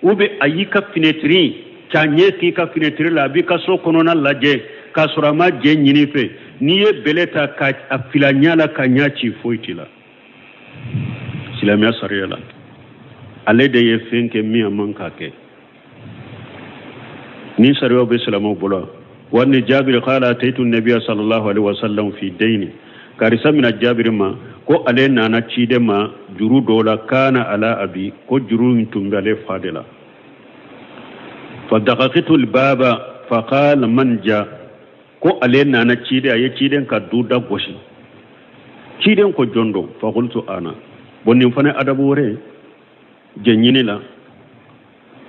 ou bien a y'i ka finɛtiri k'a ɲɛ k'i ka finɛtiri la, a b'i ka so kɔnɔna lajɛ k'a sɔrɔ a ma jɛn ɲini fɛ, n'i ye bɛlɛ ta ka a fila ɲɛ la ka ɲɛ ci, foyi t'i la. Silamɛya sariya la, ale de ye fɛn kɛ min a man ka kɛ. Ni sariyaw bɛ silamɛw bolo. Wa ni Jabiri qala ataitu nabiya sallallahu alaihi wasallam fi dayni. Karisa mina Jabiri ma ko ale nana ciden ma juru dɔ la, kana ala abi, ko juru in tun bɛ ale fa de la. Fadakakitu baba faqala man ja. Ko ale nana ciden, a ye ciden ka du da gosi. Ciden ko jɔn don? Fakultu ana. Bon, nin fana adabu wɛrɛ ye jɛɲini la.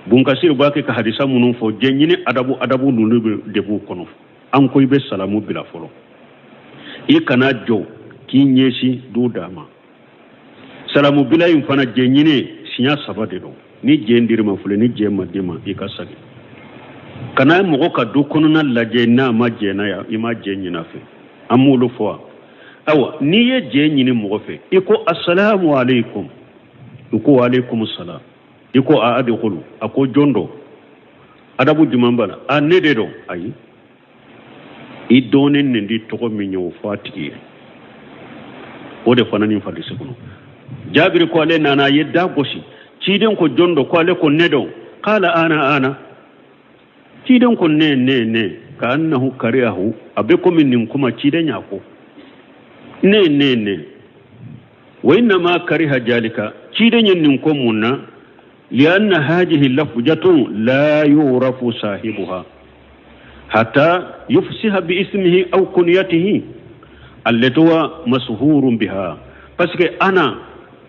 Bunkasiri b'a kɛ ka hadisa minnu fɔ, jɛɲini adabu adabu ninnu de b'u kɔnɔ. An ko i bɛ salamu bila fɔlɔ, i kana jɔ k'i ɲɛsin du d'a ma. Salamu bila in fana, jɛɲini siɲɛ saba de don. Ni jɛn dir'i ma fɔlɔ, ni jɛn ma d'i ma, i ka segin. Kana mɔgɔ ka du kɔnɔna lajɛ n'a ma jɛn n'a ye, i ma jɛn ɲini a fɛ. An m'olu fɔ wa? Ayiwa, n'i ye jɛn ɲini mɔgɔ fɛ, i ko asalamu aleykum, i ko aleykum salam, i ko a adkhulu, a ko jɔn don? Adabu jumɛn b'a la? A ne de don. Ayi, i dɔnnen nin di tɔgɔ min ye, o fɔ a tigi ye. O de fana nin hadisi kɔnɔ, Jabiri ko ale nana, a ye da gosi. Ciden ko jɔn don? Ko ale ko ne don. Kala ana ana. Ciden ko ne ne ne, ka annahu kariyahu, a bɛ komi nin kuma ciden y'a ko ne ne ne. Wa innama kariha jalika, ciden ye nin ko mun na? Lianna hadihi lafjatu la yurafu sahibuha hatta yufsiha bi ismihi aw kunyatihi allati huwa mashhurun biha. Parce que ana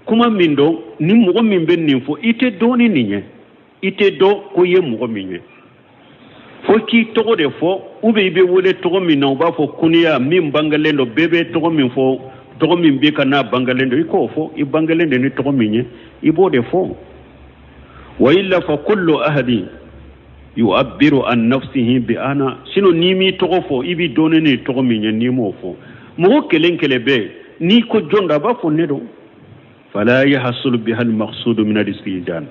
kuma min don, ni mɔgɔ min bɛ nin fɔ, i tɛ dɔn ni nin ye, i tɛ dɔn ko i ye mɔgɔ min ye, fo k'i tɔgɔ de fɔ, ou bien i bɛ wele tɔgɔ min na, u b'a fɔ kuniya min bangelen don, bɛɛ bɛ tɔgɔ min fɔ, tɔgɔ min b'i ka n'a bangelen don, i k'o fɔ. I bangelen de ni tɔgɔ min ye, i b'o de fɔ. Wa illa fa kullu ahadin yu'abbiru an nafsihi bi ana. Sinon n'i m'i tɔgɔ fɔ, i b'i dɔnnen ni tɔgɔ min ye, n'i m'o fɔ, mɔgɔ kelen kelen bɛ, n'i ko jɔn don, a b'a fɔ ne don. Fala yahsulu biha al-maqsudu min al-istidan.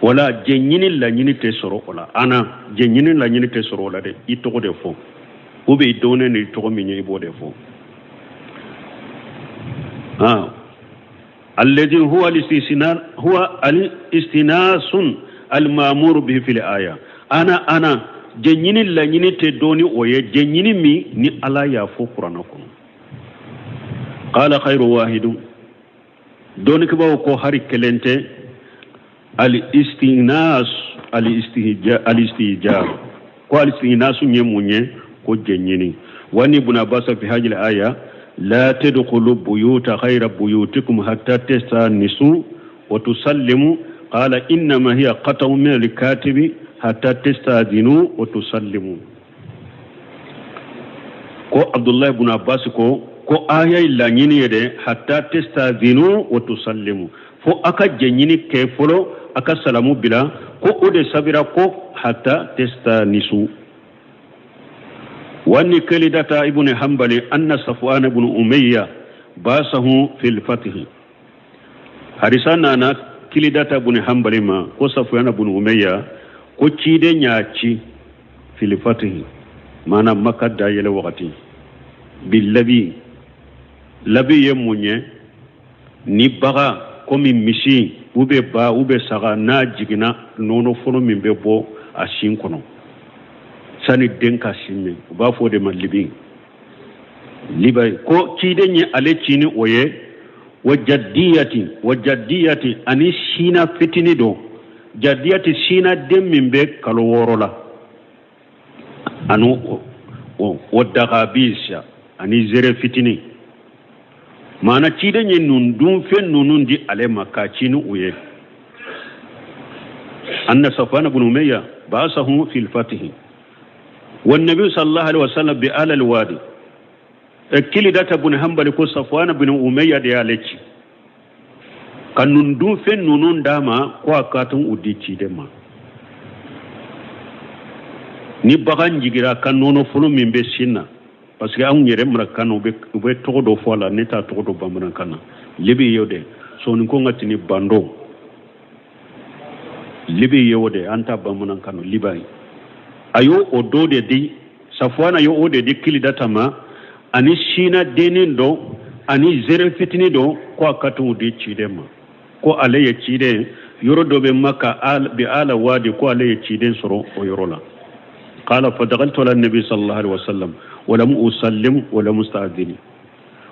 Wala jɛɲini laɲini tɛ sɔrɔ o la. Ana jɛɲini laɲini tɛ sɔrɔ o la dɛ. I tɔgɔ de fɔ, ou bien i dɔnnen ni tɔgɔ min ye, i b'o de fɔ. Ah, alladhi huwa al-istisna, huwa al-istinasun al-ma'mur bihi fil aya. Ana ana jɛɲini laɲini tɛ dɔn ni o ye, jɛɲini min ni Ala y'a fɔ kuranɛ kɔnɔ. Qala khayru wahidun, dɔnnikɛbaaw ko hari kelen tɛ al-istinas al-istijar. Ko al-istinas ye mun ye? Ko jɛɲini. Wa ni ibn Abbas fi hadhihi al-aya la tadkhulu buyuta ghayra buyutikum hatta tastanisu wa tusallimu, qala innama hiya qat'un min al-katibi hatta tastadinu wa tusallimu. Ko Abdullah ibn Abbas ko aya laɲini ye dɛ, hatta tastadinu wa tusallimu, fo a ka jɛɲini kɛ fɔlɔ. a ka salamu bila ko o de sabira ko hatta testanisu. Wa an Kilidata ibn Hanbali anna Safwan ibn Umayya basahu fil fath. Hadisa nana Kilidata ibn Hanbali ma ko Safwan ibn Umayya ko ciden y'a ci fil fath, maana Makka dayɛlɛ wagati, bilabi. Labi ye mun ye? Ni baga komi misi ou bien ba ou bien saga n'a jiginna, nɔnɔ fɔlɔ min bɛ bɔ a sin kɔnɔ sani den ka sin min, u b'a fɔ o de ma libi. Liba ko ciden ye ale ci ni o ye, wa jaddiyati, wa jaddiyati ani sina fitini dɔ. Jaddiyati, sina den min bɛ kalo 6 la, ani o dagabisa ani zere fitini. Maana ciden ye nun dunfɛn ninnu di ale ma k'a ci ni u ye. Anna Safwan ibn Umayya ba'athahu fil fatihi wan nabi sallallahu alaihi wasallam bi ala alwadi. Kilidata ibn Hanbali ko Safwan ibn Umayya de y'ale ci ka nun dunfɛn ninnu d'a ma ko a ka tun u di ciden ma. Ni bagan jigira ka nɔnɔ fɔlɔ min bɛ sin na, parce que anw yɛrɛ marakakan na u bɛ tɔgɔ dɔ fɔ a la, ne t'a tɔgɔ dɔn bamanankan na. Libi ye o de sɔnni ko ka tini bando libi ye o de an ta bamanankan na liba ye. A y'o o dɔ de di Safuwana, y'o o de di Kilidata ma ani sina dennin dɔ ani zere fitinin dɔ ko a ka t'u di ciden ma, ko ale ye ciden yɔrɔ dɔ bɛ Maka bi ala wadi, ko ale ye ciden sɔrɔ o yɔrɔ la. Qala fadakaltu ala nabi sallallahu alaihi wasallam walam usallim walam ustadini.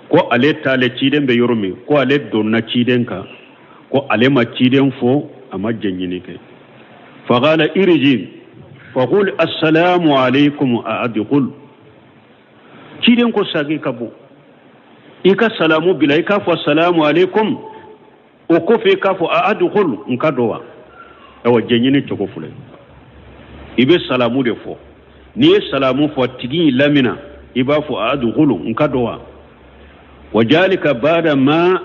Ko ale taale ciden bɛ yɔrɔ min, ko ale donna ciden kan, ko ale ma ciden fo, a ma jɛɲini kɛ. Faqala irji faqul assalamu alaikum a adkhul. Ciden ko sagi ka bɔ i ka salamu bila, i k'a fɔ assalamu alaikum, o kɔfɛ i k'a fɔ a adkhul, n ka don wa. Awa, jɛɲini cogo filɛ, i bɛ salamu de fɔ. N'i ye salamu fɔ, tigi y'i lamina, i b'a fɔ a adkhulu, n ka don wa. Wa jalika bada ma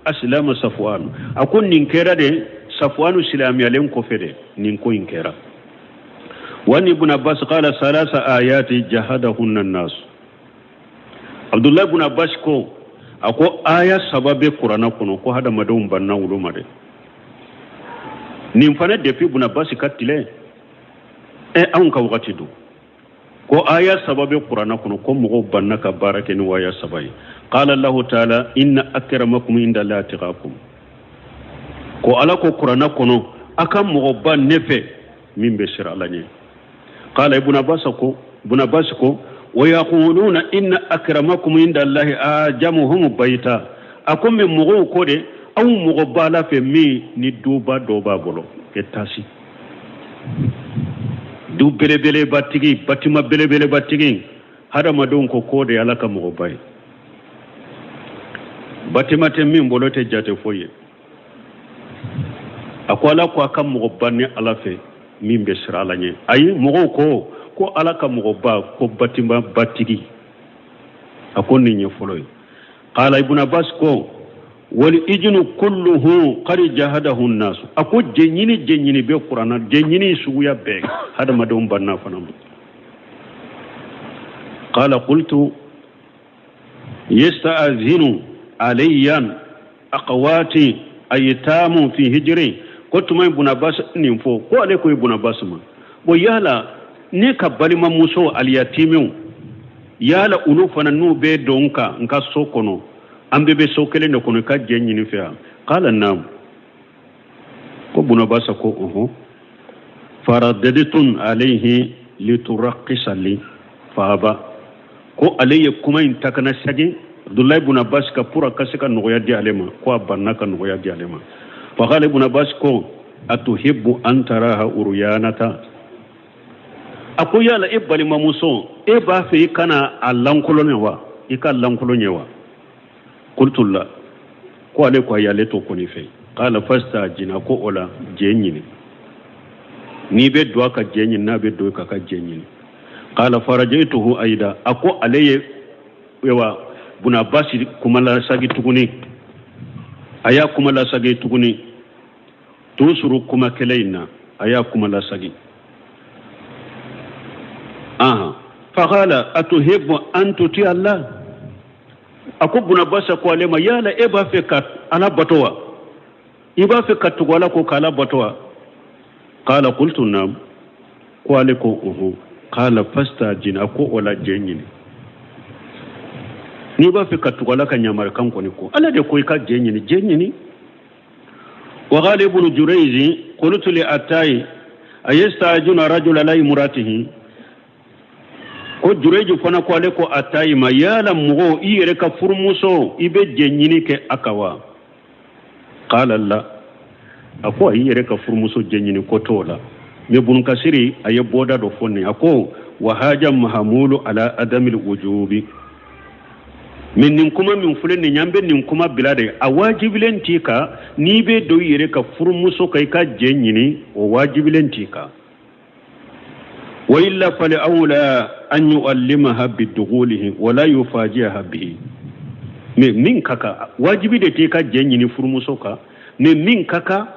aslama Safwanu. A ko nin kɛra de Safwanu silamɛyalen kɔfɛ de nin ko in kɛra. Wa an ibn Abbas qala salasa ayati jahadahunna an-nas. Abdullah ibn Abbas ko a ko aya saba bɛ kuranna kɔnɔ ko hadamadenw banna olu ma dɛ. Nin fana depuis ibn Abbas ka tile ɛ anw ka wagati don, ko aya saba bɛ kuranna kɔnɔ ko mɔgɔw banna ka baara kɛ ni aya saba ye. Qala Allahu ta'ala inna akramakum inda Allahi atqakum. Ko Ala ko kuranna kɔnɔ a ka mɔgɔba ne fɛ min bɛ siran Ala ɲɛ. Qala ibn Abbas ko, ibn Abbas ko wa yaquluna inna akramakum inda Allahi ajamuhum bayta. A ko mɛ mɔgɔw ko de aw mɔgɔba Ala fɛ min ni duba dɔ b'a bolo kɛ taasi du belebelebatigi, batima belebelebatigi. Hadamadenw ko k'o de ye Ala ka mɔgɔba ye. Batima tɛ min bolo tɛ jate foyi ye. A ko Ala ko a ka mɔgɔba ni Ala fɛ min bɛ siran Ala ɲɛ. Ayi, mɔgɔw ko ko Ala ka mɔgɔba ko batima batigi. A ko nin ye fɔlɔ ye. Qala ibn Abbas ko wal ijnu kulluhu qad jahadahu an-nas. A ko jɛɲini jɛɲini bɛ kuranna, jɛɲini suguya bɛɛ hadamadenw banna fana ma. Qala qultu yasta'zinu alayya aqwati aytamu fi hijri. Ko tuma ibn Abbas nin fɔ ko ale ko ibn Abbas ma bon yala ne ka balimamuso aliyatimew yala olu fana n'u bɛ don ka n ka so kɔnɔ, an bɛɛ bɛ so kelen de kɔnɔ, i ka jɛ ɲini fɛ yan. Qala naam. Ko ibn Abbas ko ɔhɔn. Faradadtun alayhi lituraqisa li faaba. Ko ale ye kuma in ta kana segin Abdullahi ibn Abbas ka pour a ka se ka nɔgɔya di ale ma, ko a banna ka nɔgɔya di ale ma. Faqala ibn Abbas ko atuhibbu an taraha uruyanata. A ko yala e balimamuso e b'a fɛ i kana a lankolon wa, i ka lankolon ye wa? Qultu la. Ko ale ko ayi, ale t'o kɔni fɛ. Qala fastajina. Ko o la jɛ ɲini, n'i bɛ don a ka jɛ ɲini, n'a bɛ don i ka ka jɛ ɲini. Qala farajaytuhu aida. A ko ale ye wa Ibn Abbas kuma lasagi tuguni, a y'a kuma lasagi tuguni. Toujours kuma kelen in na a y'a kuma lasagi. Aha, faqala atuhibbu an tuti Allah? A ko Bun Abasa ko ale ma, yala e b'a fɛ ka Ala bato wa? I b'a fɛ ka tugu Ala kɔ ka Ala bato wa? Qala qultu nam. Ko ale ko unhun. Qala fastajin. A ko o la jɛn ɲini. N'i b'a fɛ ka tugu Ala ka ɲamarikan kɔni kɔ, Ala de ko i ka jɛn ɲini, jɛn ɲini. Wa qala ibnu Jurayzi qultu li Atayi ayastajinu rajul ala imratihi? Ko Jurayji fana ko ale ko Atayi ma, yala mɔgɔ i yɛrɛ ka furumuso i bɛ jɛn ɲini kɛ a kan wa? Qala la. A ko a y'i yɛrɛ ka furumuso jɛn ɲini ko t'o la. Mais Bunu Kasiri a ye bɔda dɔ fɔ nin, a ko wa haja mahamulu ala adamil wujubi. Mais nin kuma min filɛ nin ye, an bɛ nin kuma bila de, a wajibilen t'i kan. N'i bɛ don i yɛrɛ ka furumuso kan, i ka jɛn ɲini, o wajibilen t'i kan. Wa illa fali awla an yu'allimaha bidughulihi wala yufaji'aha bihi. Mais min ka kan, wajibi de t'i ka jɛn ɲini furumuso kan, mais min ka kan,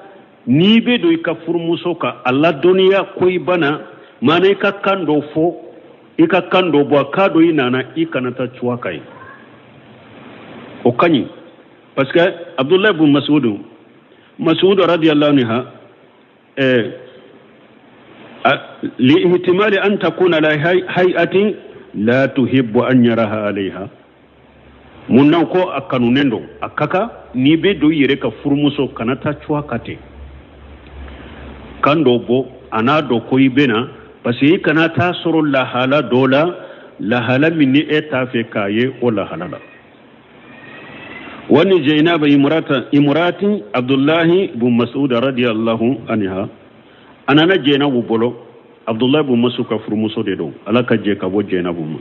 n'i bɛ don i ka furumuso kan, a ladɔnniya ko i bana maana, i ka kan dɔ fɔ, i ka kan dɔ bɔ, a k'a dɔn i nana, i kana taa cuwa ka ye, o ka ɲi. Parce que Abdulayi bun Masudu radiyallahu anha li ihtimali an takuna la hay'atin la tuhibbu an yaraha alayha. Mun na ko a kanunen don, a ka kan n'i bɛ don i yɛrɛ ka furumuso, kana taa cuwa ka ten, kan dɔ bɔ a n'a dɔn ko i bɛ na, parce que i kana taa sɔrɔ lahala dɔ la, lahala min ni e t'a fɛ k'a ye o lahala la. Wani Zainab imrati Abdullahi bun Mas'ud radiyallahu anha, a nana Zainabu bolo, Abdullahi bun Mas'ud ka furumuso de don, Ala ka jɛ ka bɔ Zainabu ma.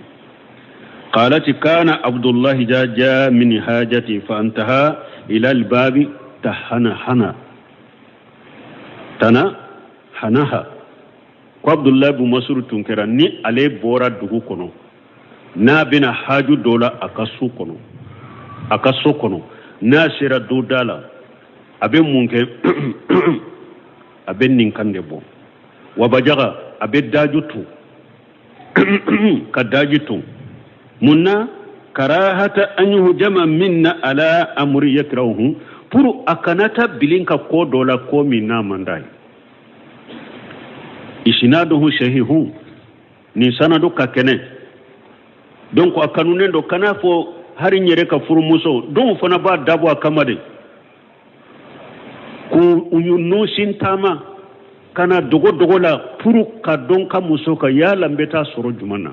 Qalat kana Abdullahi ja min hajati fa antaha ila albabi tahana hana tana hanaha. Ko Abdullahi bun Mas'ud tun kɛra ni ale bɔra dugu kɔnɔ, n'a bɛna haju dɔ la a ka so kɔnɔ, a ka so kɔnɔ, n'a sera du da la, a bɛ mun kɛ? A bɛ nin kan de bɔ wabajaga, a bɛ daju tu, ka daji tu. Mun na? Karahata an yuhjama minna ala amri yakrahu, pour a kana taa bilin ka ko dɔ la, ko min n'a man d'a ye. Isinaduhu sahihu, nin sanadu ka kɛnɛ. Donc a kanunen don, kana fɔ hari n yɛrɛ ka furumuso dɔw fana b'a dabɔ a kama de k'u u nusin taama ka na dogo dogo la pour ka dɔn ka muso ka yala n bɛ taa sɔrɔ jumɛn na.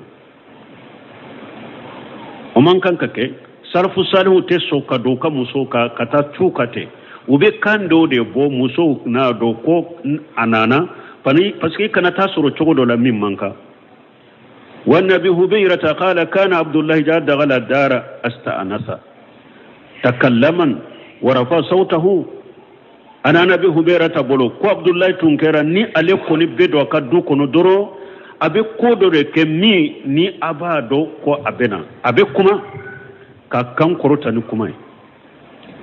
O man kan ka kɛ. Salafu salihu tɛ sɔn ka don ka muso ka ka taa cu ka ten. U bɛ kan dɔw de bɔ, musow n'a dɔn ko a nana, parce que i kana taa sɔrɔ cogo dɔ la min man kan. Wa Abi Hubayrata qala kana Abdullahi ja dakhala dara asta'anasa takallaman wa rafa sawtahu. Ana Abi Hubayrata bolo ko Abdullahi tun kɛra ni ale kɔni bɛ don a ka du kɔnɔ dɔrɔn, a bɛ ko dɔ de kɛ min ni a b'a dɔn ko a bɛ na, a bɛ kuma ka kan kɔrɔta ni kuma ye.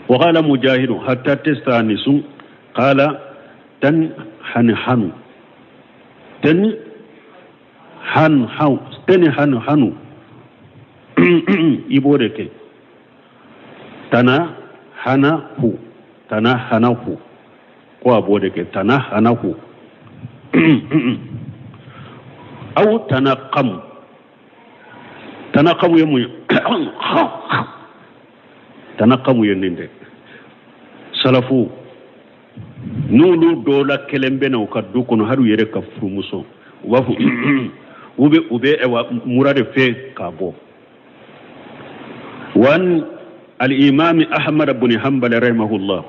Wa qala Mujahidu hatta tastanisu qala tan hanhanu tan han han tan han hanu, i b'o de kɛ tana hana hu tana hana hu, ko a b'o de kɛ tana hana hu aw tana qamu. Tana qamu ye mun ye? Tana qamu ye nin de. Salafu n'olu dɔw la kelen bɛ na u ka du kɔnɔ, hali u yɛrɛ ka furumuso, u b'a fɔ u bɛ ɛwa mura de fɛ k'a bɔ. Wan al-imam Ahmad bin Hanbal rahimahullah,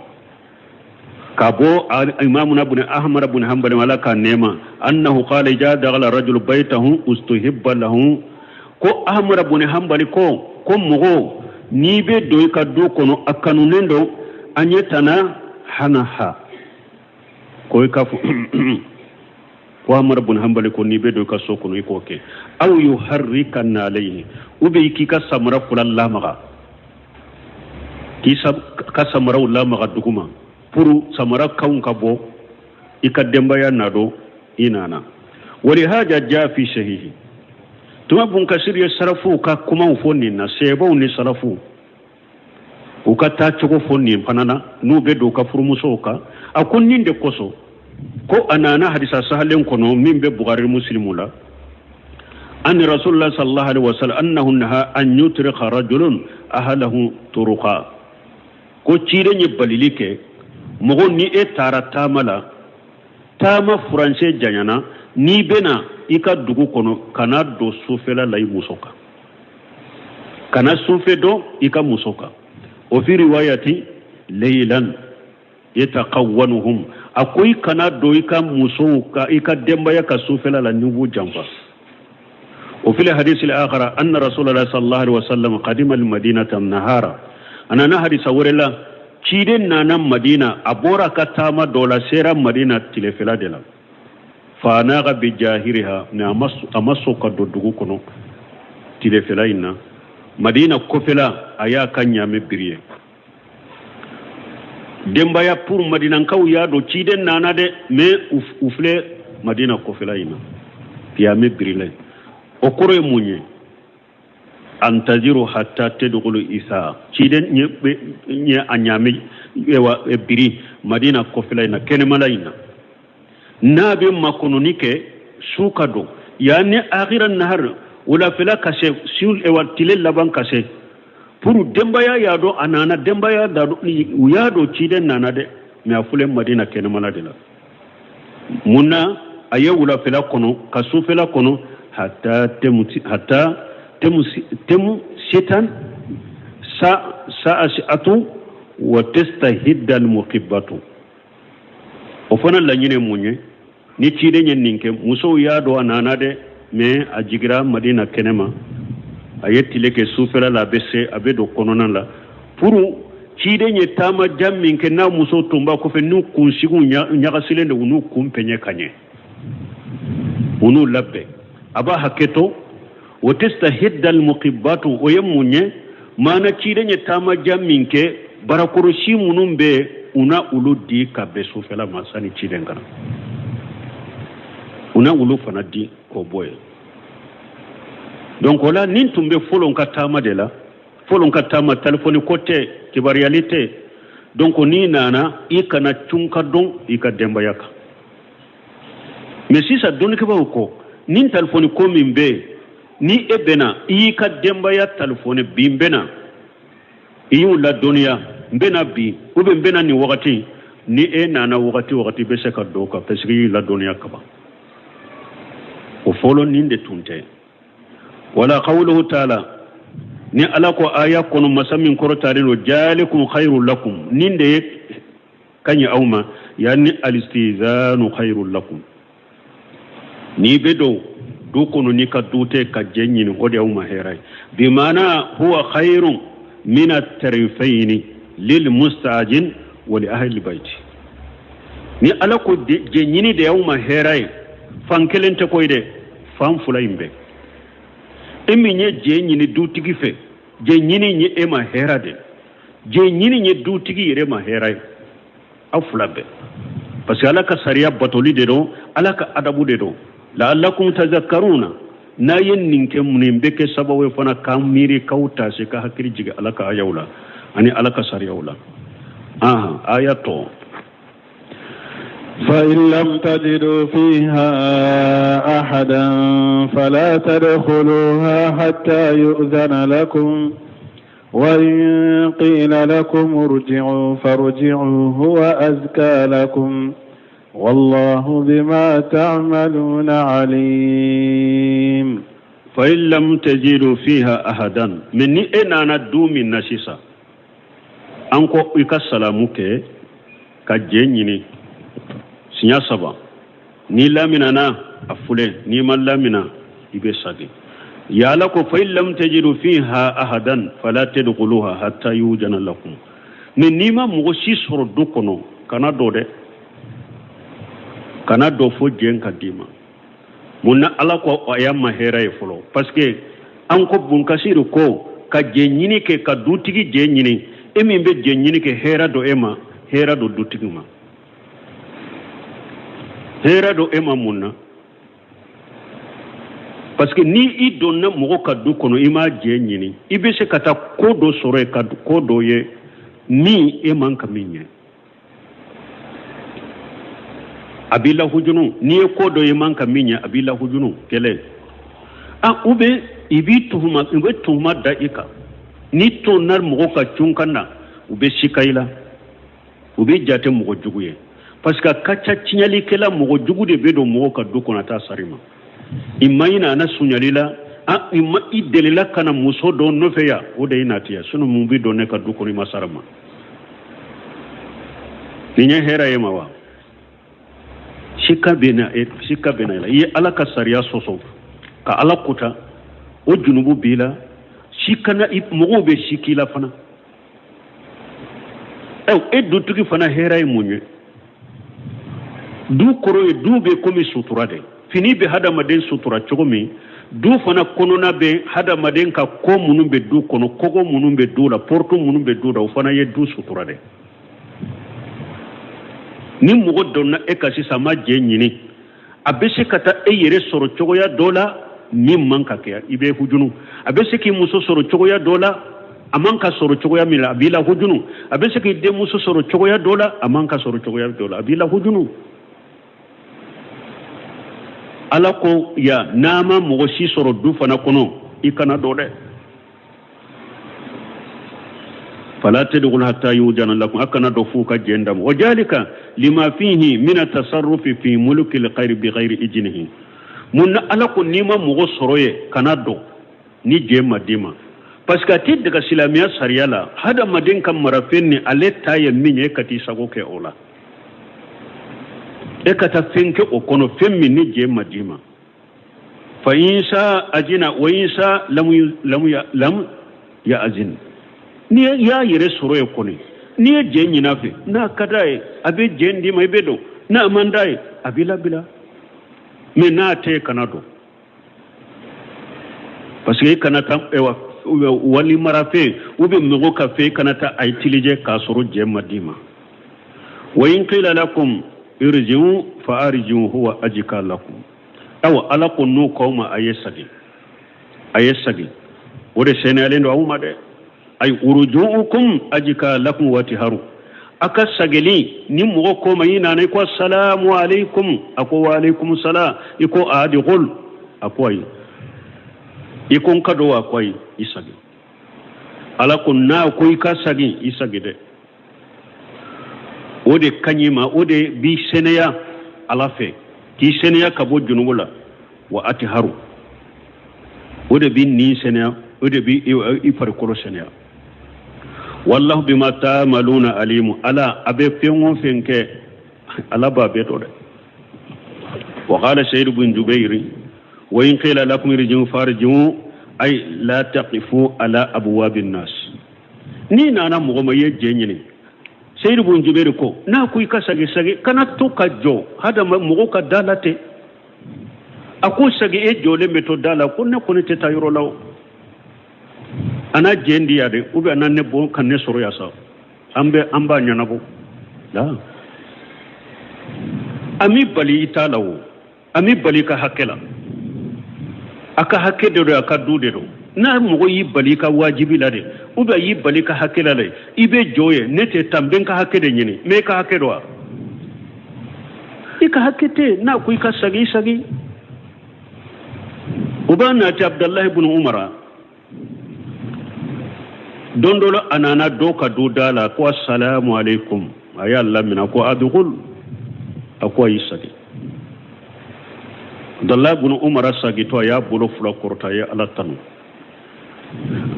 ka bɔ imamuna bin Ahmad bin Hanbal, ala ka nɛɛma, annahu qala idha dakhala rajulu baytahu ustuhibba lahu. Ko Ahmad bin Hanbal ko mɔgɔ n'i bɛ don i ka du kɔnɔ, a kanunen don an ye tana hanaha, ko i ka fɔ ko Ahmad bin Hanbal ko n'i bɛ don i ka so kɔnɔ, i k'o kɛ aw yuharrika nalayhi, ou bien i k'i ka samara fila lamaga, k'i ka samaraw lamaga duguma pour samara kanw ka bɔ. I ka denbaya na don i nana. Walihaja ja fi sahihi tuma bun kasir ye salafuw ka kumaw fɔ nin na, sahabaw ni salafuw u ka taa cogo fɔ nin fana na n'u bɛ don u ka furumusow kan. A ko nin de kosɔn ko a nana hadisa sahalen kɔnɔ min bɛ Bukari Muslimu la, an Rasulullah sallallahu alaihi wasallam annahu naha an yutrika rajulun ahlahu turuqa, ko ciden ye balili kɛ mɔgɔ ni e taara taama la, taama furancɛ janyana, n'i bɛna i ka dugu kɔnɔ, kana don sufɛla la i muso kan, kana sufɛ don i ka muso kan. O fi riwayati laylan yataqawwanuhum, a ko i kana don i ka musow ka, i ka denbaya ka sufɛla la n'i b'u janfa. O fil hadisi al-akhara anna Rasulullah sallallahu alaihi wasallam qadima al-madinata nahara, a nana hadisa wɛrɛ la, ciden nana Madina, a bɔra ka taama dɔ la, sera Madina tilefɛla de la, fa anaga bi jahiriha, mais a ma sɔn ka don dugu kɔnɔ tilefɛla in na. Madina kɔfɛla, a y'a ka ɲaamɛ biri ye denbaya pour Madinankaw y'a dɔn ciden nana dɛ, mais u filɛ Madina kɔfɛla in na, ɲaamɛ birila. O kɔrɔ ye mun ye? Antaziru hatta tadkhulu isa. Ciden ye a ɲaamɛ biri Madina kɔfɛla in na, kɛnɛmala in na, n'a bɛ makɔnɔni kɛ su ka don yanni akhira nahar, wulafɛla ka se, su tile laban ka se, pour denbaya y'a dɔn a nana. Denbaya da u y'a dɔn ciden nana dɛ, mais a filɛ Madina kɛnɛmala de la. Mun na a ye wulafɛla kɔnɔ ka sufɛla kɔnɔ? Hatta temu, hatta temu, temu setan sa sa'atu wa tastahidda almuqibbatu. O fana laɲini mun ye? Ni ciden ye nin kɛ, musow y'a dɔn a nana dɛ, mais a jigira Madina kɛnɛma, a ye tile kɛ sufɛla la, a bɛ se a bɛ don kɔnɔna la, pour ciden ye taama jan min kɛ n'a muso tun b'a kɔfɛ, n'u kunsigiw ɲagasilen don, u n'u kun pɛɲɛ ka ɲɛ, u n'u labɛn, a b'a hakɛto. O tastahidda almuqibbatu, o ye mun ye? Maana ciden ye taama jan min kɛ, barakɔrɔsi minnu bɛ yen, u na olu di ka bɛn sufɛla ma sani ciden ka na, u na olu fana di k'o bɔ yen. Donc o la nin tun bɛ fɔlɔ ka taama de la. Fɔlɔ ka taama, telefɔni ko tɛ, kibaruyali tɛ. Donc n'i nana, i kana cun ka don i ka denbaya kan. Mais sisan dɔnnikɛbaaw ko nin telefɔni ko min bɛ yen, ni e bɛna i y'i ka denbaya telefɔni bi, n bɛna, i y'u ladɔnniya n bɛna bi ou bien n bɛna nin wagati, ni e nana wagati wagati, i bɛ se ka don o kan, parce que i y'u ladɔnniya kaban. O fɔlɔ nin de tun tɛ. Wala qawluhu taala, ni Ala ko aya kɔnɔ, masa min kɔrɔtalen don, jalikum khairu lakum, nin de ye ka ɲi aw ma, yani alistizanu khairu lakum, n'i bɛ don du kɔnɔ n'i ka du tɛ, ka jɛ ɲini, o de y'aw ma hɛrɛ ye. Bimana huwa khairun min at-tarifayni lil mustajin wa li ahli bayt. Ni Ala ko jɛ ɲini de y'aw ma hɛrɛ ye, fan kelen tɛ koyi dɛ, fan fila in bɛɛ. E min ye jɛ ɲini dutigi fɛ, jɛ ɲini ye e ma hɛrɛ de, jɛ ɲini ye dutigi yɛrɛ ma hɛrɛ ye, aw fila bɛɛ, parce que Ala ka sariya batoli de don, Ala ka adabu de don. La'allakum tazakkaruna, n'a ye nin kɛ, nin bɛ kɛ sababu ye fana k'an miiri, k'aw taasi, ka hakili jigin Ala ka ayaw la ani Ala ka sariyaw la. Ahan, aya tɔ. فإن لم تجدوا فيها أحدا فلا تدخلوها حتى يؤذن لكم، وإن قيل لكم ارجعوا فارجعوا هو أزكى لكم، والله بما تعملون عليم. فإن لم تجدوا فيها أحدا، mais ni e nana du min na sisan, an ko i ka salamu kɛ ka jɛ ɲini siɲɛ saba. N'i laminana, a filɛ, n'i ma lamina, i bɛ sagi. Ya Ala ko fa in lam tajidu fiha ahadan fala tadkhuluha hatta yujana lakum, mais n'i ma mɔgɔ si sɔrɔ du kɔnɔ, kana don dɛ, kana don fo jɛn ka d'i ma. Mun na Ala ko a y'a ma hɛrɛ ye fɔlɔ? Parce que an ko Bunkasiri ko ka jɛ ɲini kɛ, ka dutigi jɛ ɲini, e min bɛ jɛ ɲini kɛ, hɛrɛ don e ma, hɛrɛ don dutigi ma. Hɛrɛ don e ma mun na? Parce que ni i donna mɔgɔ ka du kɔnɔ, i m'a jɛ ɲini, i bɛ se ka taa ko dɔ sɔrɔ yen, ka ko dɔ ye min e man ka min ye. A b'i lahujunu. N'i ye ko dɔ ye man ka min ye, a b'i lahujunu kɛlɛ. A ou bien i b'i tuhuma, u bɛ tuhuma da i kan. N'i tonna mɔgɔ ka cunkan na, u bɛ sika i la, u bɛ jate mɔgɔ jugu ye, parce que a ka ca tiɲɛlikɛla mɔgɔ jugu de bɛ don mɔgɔ ka du kɔnɔ a t'a sari ma. I ma ɲinɛ a na suɲali la, a i ma i delila ka na muso dɔ nɔfɛ yan, o de ye nati yan. Sinon mun bɛ don ne ka du kɔnɔ i ma sara ma? Nin ye hɛrɛ ye ma wa? Sika bɛ na, sika bɛ na i la. I ye Ala ka sariya sɔsɔ ka Ala kota, o junubu b'i la. Sika na, mɔgɔw bɛ siki la fana. E dutigi fana hɛrɛ ye mun ye? Du kɔrɔ ye, du bɛ komi sutura de. Fini bɛ hadamaden sutura cogo min, du fana kɔnɔna bɛ hadamaden ka ko minnu bɛ du kɔnɔ, kogo minnu bɛ du la, porte minnu bɛ du la, o fana ye du sutura de. Ni mɔgɔ donna e ka sisan, a ma jɛ ɲini, a bɛ se ka taa e yɛrɛ sɔrɔ cogoya dɔ la min man ka kɛ, i bɛ hujunu. A bɛ se k'i muso sɔrɔ cogoya dɔ la, a man ka sɔrɔ cogoya min la, a b'i la hujunu. A bɛ se k'i denmuso sɔrɔ cogoya dɔ la, a man ka sɔrɔ cogoya dɔ la, a b'i la hujunu. Ala ko ya n'a ma mɔgɔ si sɔrɔ du fana kɔnɔ, i kana don dɛ. Fala tadkhulu hatta yujana lakum, a kana don f'u ka jɛn d'a ma. Wa jalika lima fihi min at-tasarrufi fi mulki al-ghayri bi ghayri ijnihi. Mun na Ala ko n'i ma mɔgɔ sɔrɔ ye, kana don ni jɛn ma d'i ma? Parce que a tɛ daga silamɛya sariya la, hadamaden ka marafɛn ni ale ta ye min ye, e ka t'i sago kɛ o la, e ka taa fɛn kɛ o kɔnɔ, fɛn min ni jɛn ma d'i ma. Fa in sha ajina wa in sha lam ya azin. N'i y'a yɛrɛ sɔrɔ ye kɔni, n'i ye jɛn ɲini a fɛ, n'a ka d'a ye, a bɛ jɛn d'i ma, i bɛ don. N'a man d'a ye, a b'i labila. Mais n'a tɛ, kana don, parce que i kana taa wali marafɛn ou bien mɔgɔ ka fɛn, i kana taa a utiliser k'a sɔrɔ jɛn ma d'i ma. Wa in qila lakum irji'u fa arji'u huwa ajka lakum. Awa Ala ko n'u k'aw ma a ye sagin, a ye sagin, o de sɛnɛyalen don aw ma dɛ. Ay urujuukum ajka lakum wa tiharu. A ka sageli, ni mɔgɔ ko ma i nana, i ko assalamu alaikum, a ko wa alaikum salam, i ko adkhul, a ko ayi, i ko n ka don, a ko ayi, i sagin. Ala ko n'a ko i ka sagin, i sagi dɛ, o de ka ɲi ma, o de b'i sɛnɛya Ala fɛ, k'i sɛnɛya ka bɔ junubu la. Wa atiharu, o de b'i nin sɛnɛya, o de b'i i farikolo sɛnɛya. Wallahu bima ta'maluna alimu. Ala a bɛ fɛn o fɛn kɛ, Ala b'a bɛɛ dɔn dɛ. Wa qala Sayyid bin Jubair wa in qila lakum irji'u farji'u ay la taqifu ala abwabin nas. N'i nana mɔgɔ ma, i ye jɛ ɲini, Sayyid bin Jubair ko n'a ko i ka sagi, sagi, kana to ka jɔ hadama mɔgɔw ka da la ten. A ko sagi, e jɔlen bɛ to da la, ko ne kɔni tɛ taa yɔrɔ la o. A n'a jɛn di yan de, ou bien a na ne bɔ ka ne sɔrɔ yan sa, an bɛ an b'a ɲɛnabɔ la. A m'i bali i t'a la o, a m'i bali i ka hakɛ la, a ka hakɛ de don, a ka du de don. N'a mɔgɔ y'i bali i ka wajibi la de, ou bien y'i bali i ka hakɛ la de, i bɛ jɔ ye, ne tɛ taa, n bɛ n ka hakɛ de ɲini. Mais i ka hakɛ don wa? I ka hakɛ tɛ. N'a ko i ka sagi, i sagi. O b'a nati Abdalahi ibn Umara, don dɔ la a nana dɔ ka du da la, ko assalamu alaikum, a y'a lamina, ko adkhul, a ko a y'i sagi. Abdalahi ibn Umara sagitɔ, a y'a bolo fila kɔrɔta, a ye Ala tanu.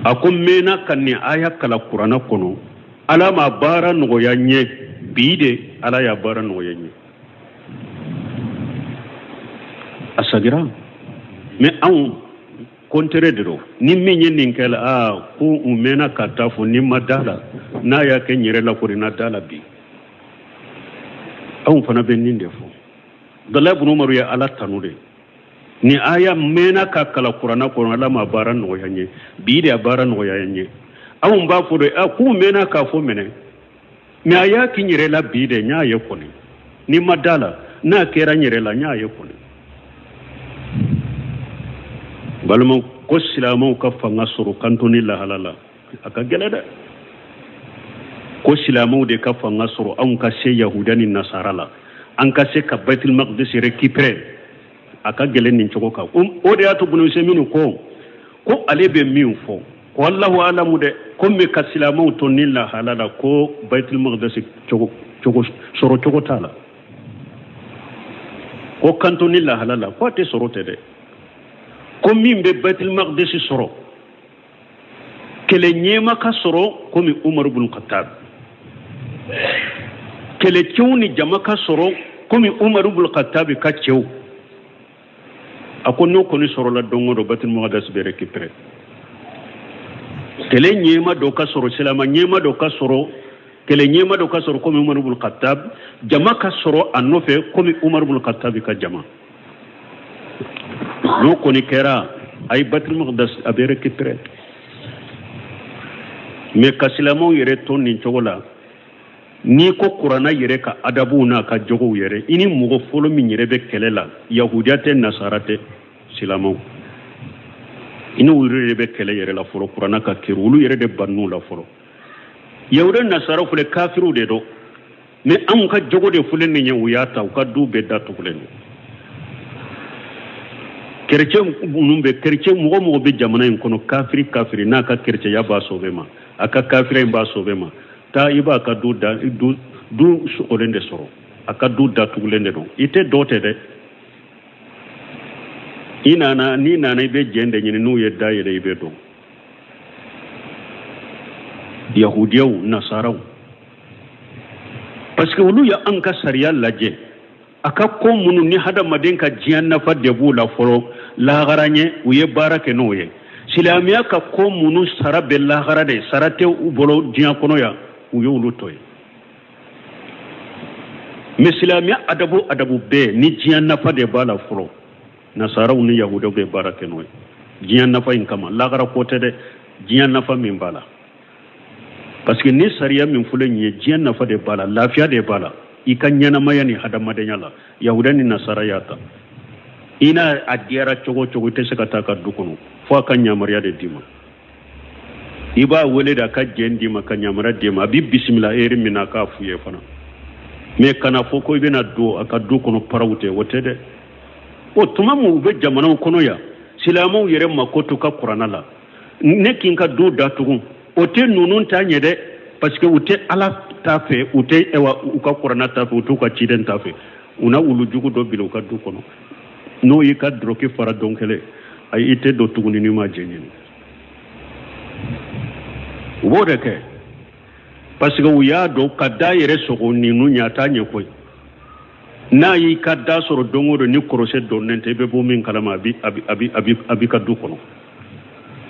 A ko n mɛnna ka nin aya kalan kuranɛ kɔnɔ, Ala ma baara nɔgɔya n ye bi de, Ala y'a baara nɔgɔya n ye. A sagira. Mais anw contraire de don. Ni min ye nin kɛ la, aa ko u mɛnna ka taa fɔ ni ma da la, n'a y'a kɛ n yɛrɛ la kɔni, na da la bi. Anw fana bɛ nin de fɔ. Abdalahi ibn Umaru ye Ala tanu de. Ni aya mɛnna ka kalan kuranɛ kɔnɔ, Ala ma baara nɔgɔya n ye bi de, a baara nɔgɔya n ye. Anw b'a fɔ de, a k'u mɛnna k'a fɔ minɛ, mais a y'a k'i yɛrɛ la bi de, n y'a ye kɔni. N'i ma da la, N'a kɛra n yɛrɛ la, n y'a ye kɔni. Balimaw, ko silamɛw ka fanga sɔrɔ k'an to nin lahala la, a ka gɛlɛn dɛ. Ko silamɛw de ka fanga sɔrɔ, anw ka se yahuda ni nasara la, an ka se ka Baitul Maqdis récupérer, a ka gɛlɛn nin cogo kan. O de y'a to Bunu Usaymin ko ale bɛ min fɔ, ko Allahu alamu dɛ, ko mais ka silamɛw to nin lahala la, ko Baitul Maqdis cogo cogo sɔrɔ cogo t'a la. Ko k'an to nin lahala la, ko a tɛ sɔrɔ tɛ dɛ. Ko min bɛ Baitul Maqdis sɔrɔ, kɛlɛ ɲɛma ka sɔrɔ komi Umaru bin Khattab, kɛlɛcɛw ni jama ka sɔrɔ komi Umaru bin Khattab ka cɛw. A ko n'o kɔni sɔrɔla don o don, Baitul Maqdis bɛ récupérer. Kɛlɛ ɲɛma dɔ ka sɔrɔ, silama ɲɛma dɔ ka sɔrɔ, kɛlɛ ɲɛma dɔ ka sɔrɔ komi Umaru bin Khattab, jama ka sɔrɔ a nɔfɛ komi Umaru bin Khattab ka jama. N'o kɔni kɛra, ayi, Baitul Maqdis a bɛ récupérer. Mais ka silamɛw yɛrɛ to nin cogo la, n'i ko kuranna yɛrɛ ka adabuw n'a ka jogow yɛrɛ, i ni mɔgɔ fɔlɔ min yɛrɛ bɛ kɛlɛ la, yahudiya tɛ, nasara tɛ, silamɛw, i ni olu yɛrɛ bɛ kɛlɛ yɛrɛ la fɔlɔ. Kuranna ka kiri, olu yɛrɛ de bann'u la fɔlɔ. Yahudiya, nasara filɛ, kafiriw de don, mais anw ka jogo de filɛ nin ye, u y'a ta, u ka du bɛɛ datugulen don. Kerecɛn minnu bɛ, kerecɛn mɔgɔ mɔgɔ bɛ jamana in kɔnɔ, kafiri kafiri n'a ka kerecɛnya b'a sɔbɛ ma, a ka kafiriya in b'a sɔbɛ ma, taa i b'a ka du da, du sogolen de sɔrɔ, a ka du datugulen de don. I tɛ dɔ tɛ dɛ. I nana, n'i nana, i bɛ jɛn de ɲini. N'u ye da yɛlɛ, i bɛ don. Yahudiyaw, nasaraw, parce que olu ye an ka sariya lajɛ, a ka ko minnu ni hadamaden ka diɲɛ nafa de b'u la fɔlɔ lahara ɲɛ, u ye baara kɛ n'o ye. Silamɛya ka ko minnu sara bɛ lahara de, sara tɛ u bolo diɲɛ kɔnɔ yan, u ye olu to yen. Mais silamɛya adabu adabu bɛɛ ni diɲɛ nafa de b'a la fɔlɔ, nasaraw ni yahudaw bɛ baara kɛ n'o ye diɲɛ nafa in kama. Lahara ko tɛ dɛ, diɲɛ nafa min b'a la. Parce que ni sariya min filɛ nin ye, diɲɛ nafa de b'a la, lafiya de b'a la i ka ɲɛnamaya ni hadamadenya la. Yahuda ni nasara y'a ta, i n'a a diyara cogo o cogo, i tɛ se ka taa ka du kɔnɔ fo a ka yamaruya de d'i ma. I b'a wele de, a ka jɛn d'i ma, ka yamaruya d'i ma. A b'i bisimila eri min na, a k'a f'u ye fana. Mais kana fɔ ko i bɛna don a ka du kɔnɔ paraw tɛ, o tɛ dɛ. O tuma min u bɛ jamanaw kɔnɔ yan, silamɛw yɛrɛ mako t'u ka kuranna la. Ne k'i ka du datugu, o tɛ ninnu ta ɲɛ dɛ, parce que u tɛ Ala ta fɛ, u tɛ ɛwa u ka kuranna ta fɛ, u t'u ka ciden ta fɛ. U na wulu jugu dɔ bila u ka du kɔnɔ, n'o y'i ka dɔrɔki fara don kelen, ayi, i tɛ don tuguni n'i ma jɛn ɲini. U b'o de kɛ parce que u y'a dɔn ka da yɛrɛ sɔgɔ ninnu ɲɛ, a t'a ɲɛ koyi. N'a y'i ka da sɔrɔ don o don ni kɔrɔsɛ donnen tɛ, i bɛ bɔ min kalama, a b'i ka du kɔnɔ,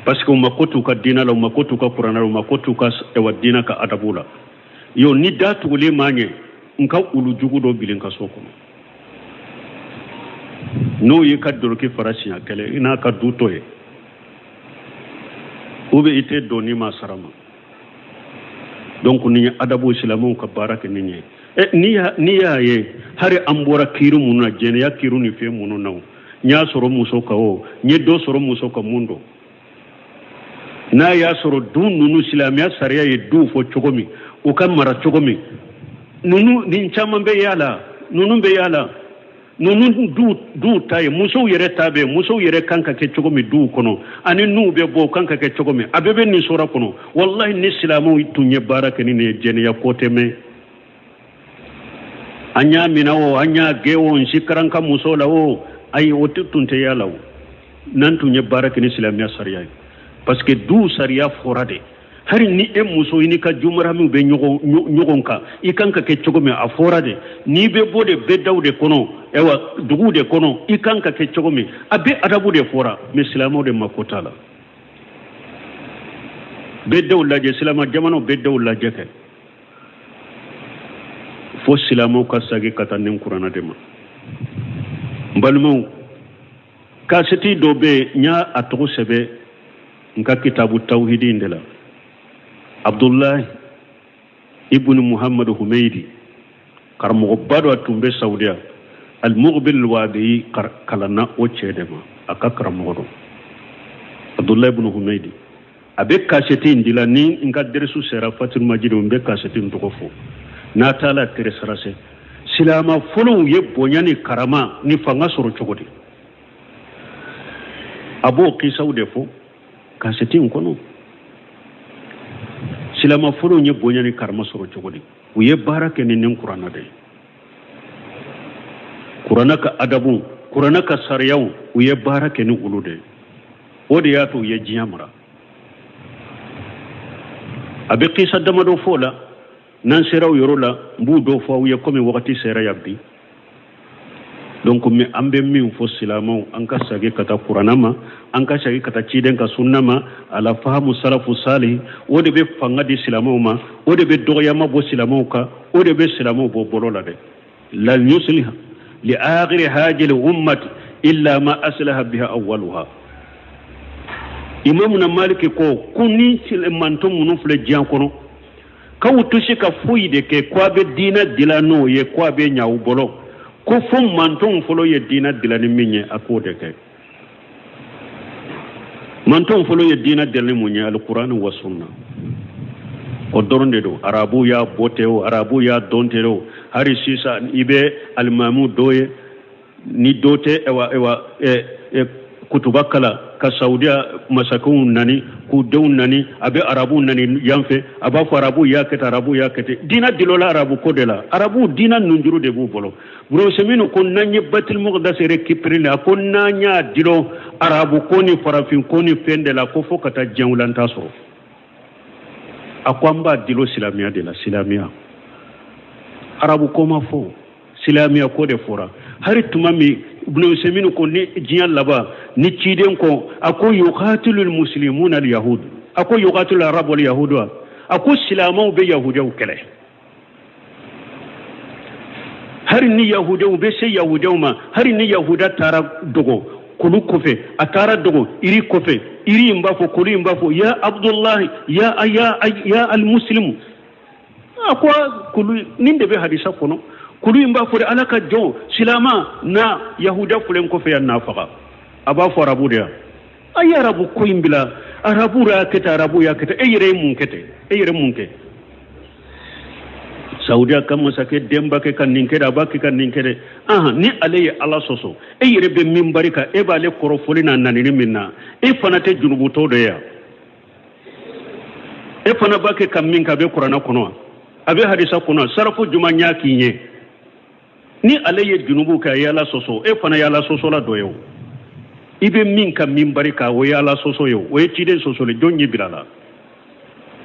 parce que u mako t'u ka diinɛ la, u mako t'u ka kuranɛ la, u mako t'u ka ɛwa diinɛ ka adabu la. Yo, ni da tugulen ma ɲɛ, n ka ulu jugu dɔ bilin ka so kɔnɔ, n'o y'i ka doroki fara siɲɛ kelen, i n'a ka du to ye, ou bien i tɛ don n'i ma sara ma. Donc nin ye adabu, silamɛw ka baara kɛ nin ye. N'i y'a ye hali an bɔra kiiri minnu na, jɛnɛya kiiri ni fɛn minnu na, n y'a sɔrɔ muso ka o n ye dɔ sɔrɔ muso ka mun don. N'a y'a sɔrɔ du ninnu, silamɛya sariya ye duw fɔ cogo min, u ka mara cogo min, ninnu nin caman bɛ y'a ninnu bɛ y'a ninnu duw ta ye. Musow yɛrɛ ta bɛ, musow yɛrɛ kan ka kɛ cogo min duw kɔnɔ, ani n'u bɛ bɔ, u kan ka kɛ cogo min, a bɛɛ bɛ nin sɔrɔ kɔnɔ. Walahi, ni silamɛw tun ye baara kɛ ni nin ye, jɛnɛya ko tɛ mɛn. An y'a minɛ o, an y'a gɛn o, n si karan ka muso la o, ayi, o tɛ tun tɛ y'a la o, n'an tun ye baara kɛ ni silamɛya sariya ye. Parce que du sariya fɔra de, hali ni e muso, i n'i ka jumaramiw bɛ ɲɔgɔn kan, i kan ka kɛ cogo min, a fɔra de. N'i bɛ bɔ de bɛdaw de kɔnɔ, ayiwa, duguw de kɔnɔ, i kan ka kɛ cogo min, a bɛ adabu de fɔra. Mais silamɛw de mako t'a la. Bɛdaw lajɛ, silamɛ jamanaw bɛdaw lajɛ kɛ, fo silamɛw ka sagi ka taa nin kuranna de ma. N balimaw, kasɛti dɔ bɛ yen, n y'a a tɔgɔ sɛbɛn n ka kitabu tawhidi in de la, Abdullahi Ibn Muhammadu Humeidi, karamɔgɔba dɔ, a tun bɛ Saudiya. Al-Muqbil Wadi kalanna o cɛ de ma, a ka karamɔgɔ don, Abdulayi ibn Humaydi. A bɛ kasɛti in dila ni n ka dɛrɛsu sera Fatul Majid, n bɛ kasɛti in tɔgɔ fɔ n'a taala teresarase. Silama fɔlɔw ye bonya ni karama ni fanga sɔrɔ cogo di, a b'o kisaw de fɔ kasɛti in kɔnɔ. Silama fɔlɔw ye bonya ni karama sɔrɔ cogo di? U ye baara kɛ ni nin kuranna de ye, kuranna ka adabu, kuranna ka sariyaw, u ye baara kɛ ni olu de ye. O de y'a to u ye diɲɛ mara. A bɛ kisa damadɔ fɔ o la, n'an sera o yɔrɔ la n b'u dɔw fɔ aw ye, komi wagati sera yan bi. Donc mais an bɛ min fɔ silamɛw, an ka segin ka taa kuranna ma, an ka segin ka taa ciden ka sunna ma, ala fahamu salafu salih. O de bɛ fanga di silamɛw ma, o de bɛ dɔgɔyama bɔ silamɛw kan, o de bɛ silamɛw bɔ bolo la dɛ. Lan yusliha li akhiri hajil ummati illa ma aslaha biha awwaluha. Imamuna Maliki ko ni mantɔn minnu filɛ diɲɛ kɔnɔ, k'aw tɛ se ka foyi de kɛ ko a bɛ diinɛ dila n'o ye, ko a bɛ ɲɛ aw bolo, ko fo mantɔnw fɔlɔ ye diinɛ dila ni min ye, a k'o de kɛ. Mantɔnw fɔlɔ ye diinɛ dila ni mun ye? Alikuran wa sunna, o dɔrɔn de don. Arabuw y'a bɔ ten o, arabuw y'a dɔn ten o. Hali sisan i bɛ alimamiw dɔ ye ni dɔ tɛ, ewa ewa kutuba kala ka Saudiya masakɛw nani, k'u denw nani, a bɛ arabuw nani yan fɛ, a b'a fɔ arabuw y'a kɛ ten, arabuw y'a kɛ ten. Diinɛ dilɔla arabu ko de la, arabuw diinɛ nunjuru de b'u bolo. Burusɛminu ko n'an ye Batil Mɔgɔdasi récupéré, a ko n'an y'a dilɔ arabu ko ni farafin ko ni fɛn de la, ko fo ka taa diɲɛ wuli an t'a sɔrɔ. A ko an b'a dilɔ silamɛya de la, silamɛya. Arabu ko ma fɔ, silamɛya ko de fɔra. Hari tuma min Ibn ko ni diɲɛ laban ni ciden ko, a ko yuqatilu muslimuna al yahud, a ko yuqatilu arab wal yahud, a ko silamɛw bɛ yahudiyaw kɛlɛ. Hari ni yahudiyaw bɛ se yahudiyaw ma, hari ni yahuda taara dogo kulu kɔfɛ, a taara dogo iri kɔfɛ, iri in b'a fɔ, kulu in b'a fɔ ya Abdullahi, ya ya ya al muslimu. A ko kulu nin de bɛ hadisa kɔnɔ, kulu in b'a fɔ de ala ka jɔn silama na yahuda fulen kɔfɛ yan n'a faga. A b'a fɔ arabu de yan, a ye arabu ko in bila, arabu y'a kɛ ten, arabu y'a kɛ ten. E yɛrɛ ye mun kɛ ten? E yɛrɛ mun kɛ? Saudiya ka masakɛ denba kɛ ka nin kɛ dɛ, a b'a kɛ ka nin kɛ dɛ. Ahan, ni ale ye ala sɔsɔ, e yɛrɛ bɛ minbari kan, e b'ale kɔrɔfɔli n'a nanini min na, e fana tɛ junubutɔ dɔ ye yan? E fana b'a kɛ ka min kɛ, a bɛ kuranɛ kɔnɔ, a bɛ hadisa kɔnɔ, sarafu juma ɲa k'i ɲɛ. Ni ale ye junubu kɛ, a ye ala sɔsɔ, e fana ye ala sɔsɔla dɔ ye o. I bɛ min ka minbari kan, o ye ala sɔsɔ ye o, o ye ciden sɔsɔli. Jɔn ye bila la?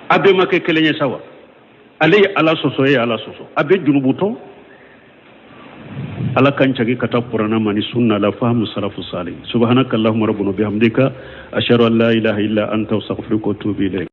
A bɛɛ ma kɛ kelen ye sa wa? Ale ye ala sɔsɔ, e ye ala sɔsɔ, a bɛ junubutɔ. Ala kan cagi ka taa kuranna ma ni sunna la fahamu salafu salih. Subhanaka allahumma rabbana bihamdika, ashhadu an la ilaha illa anta, astaghfiruka wa atubu ilayk.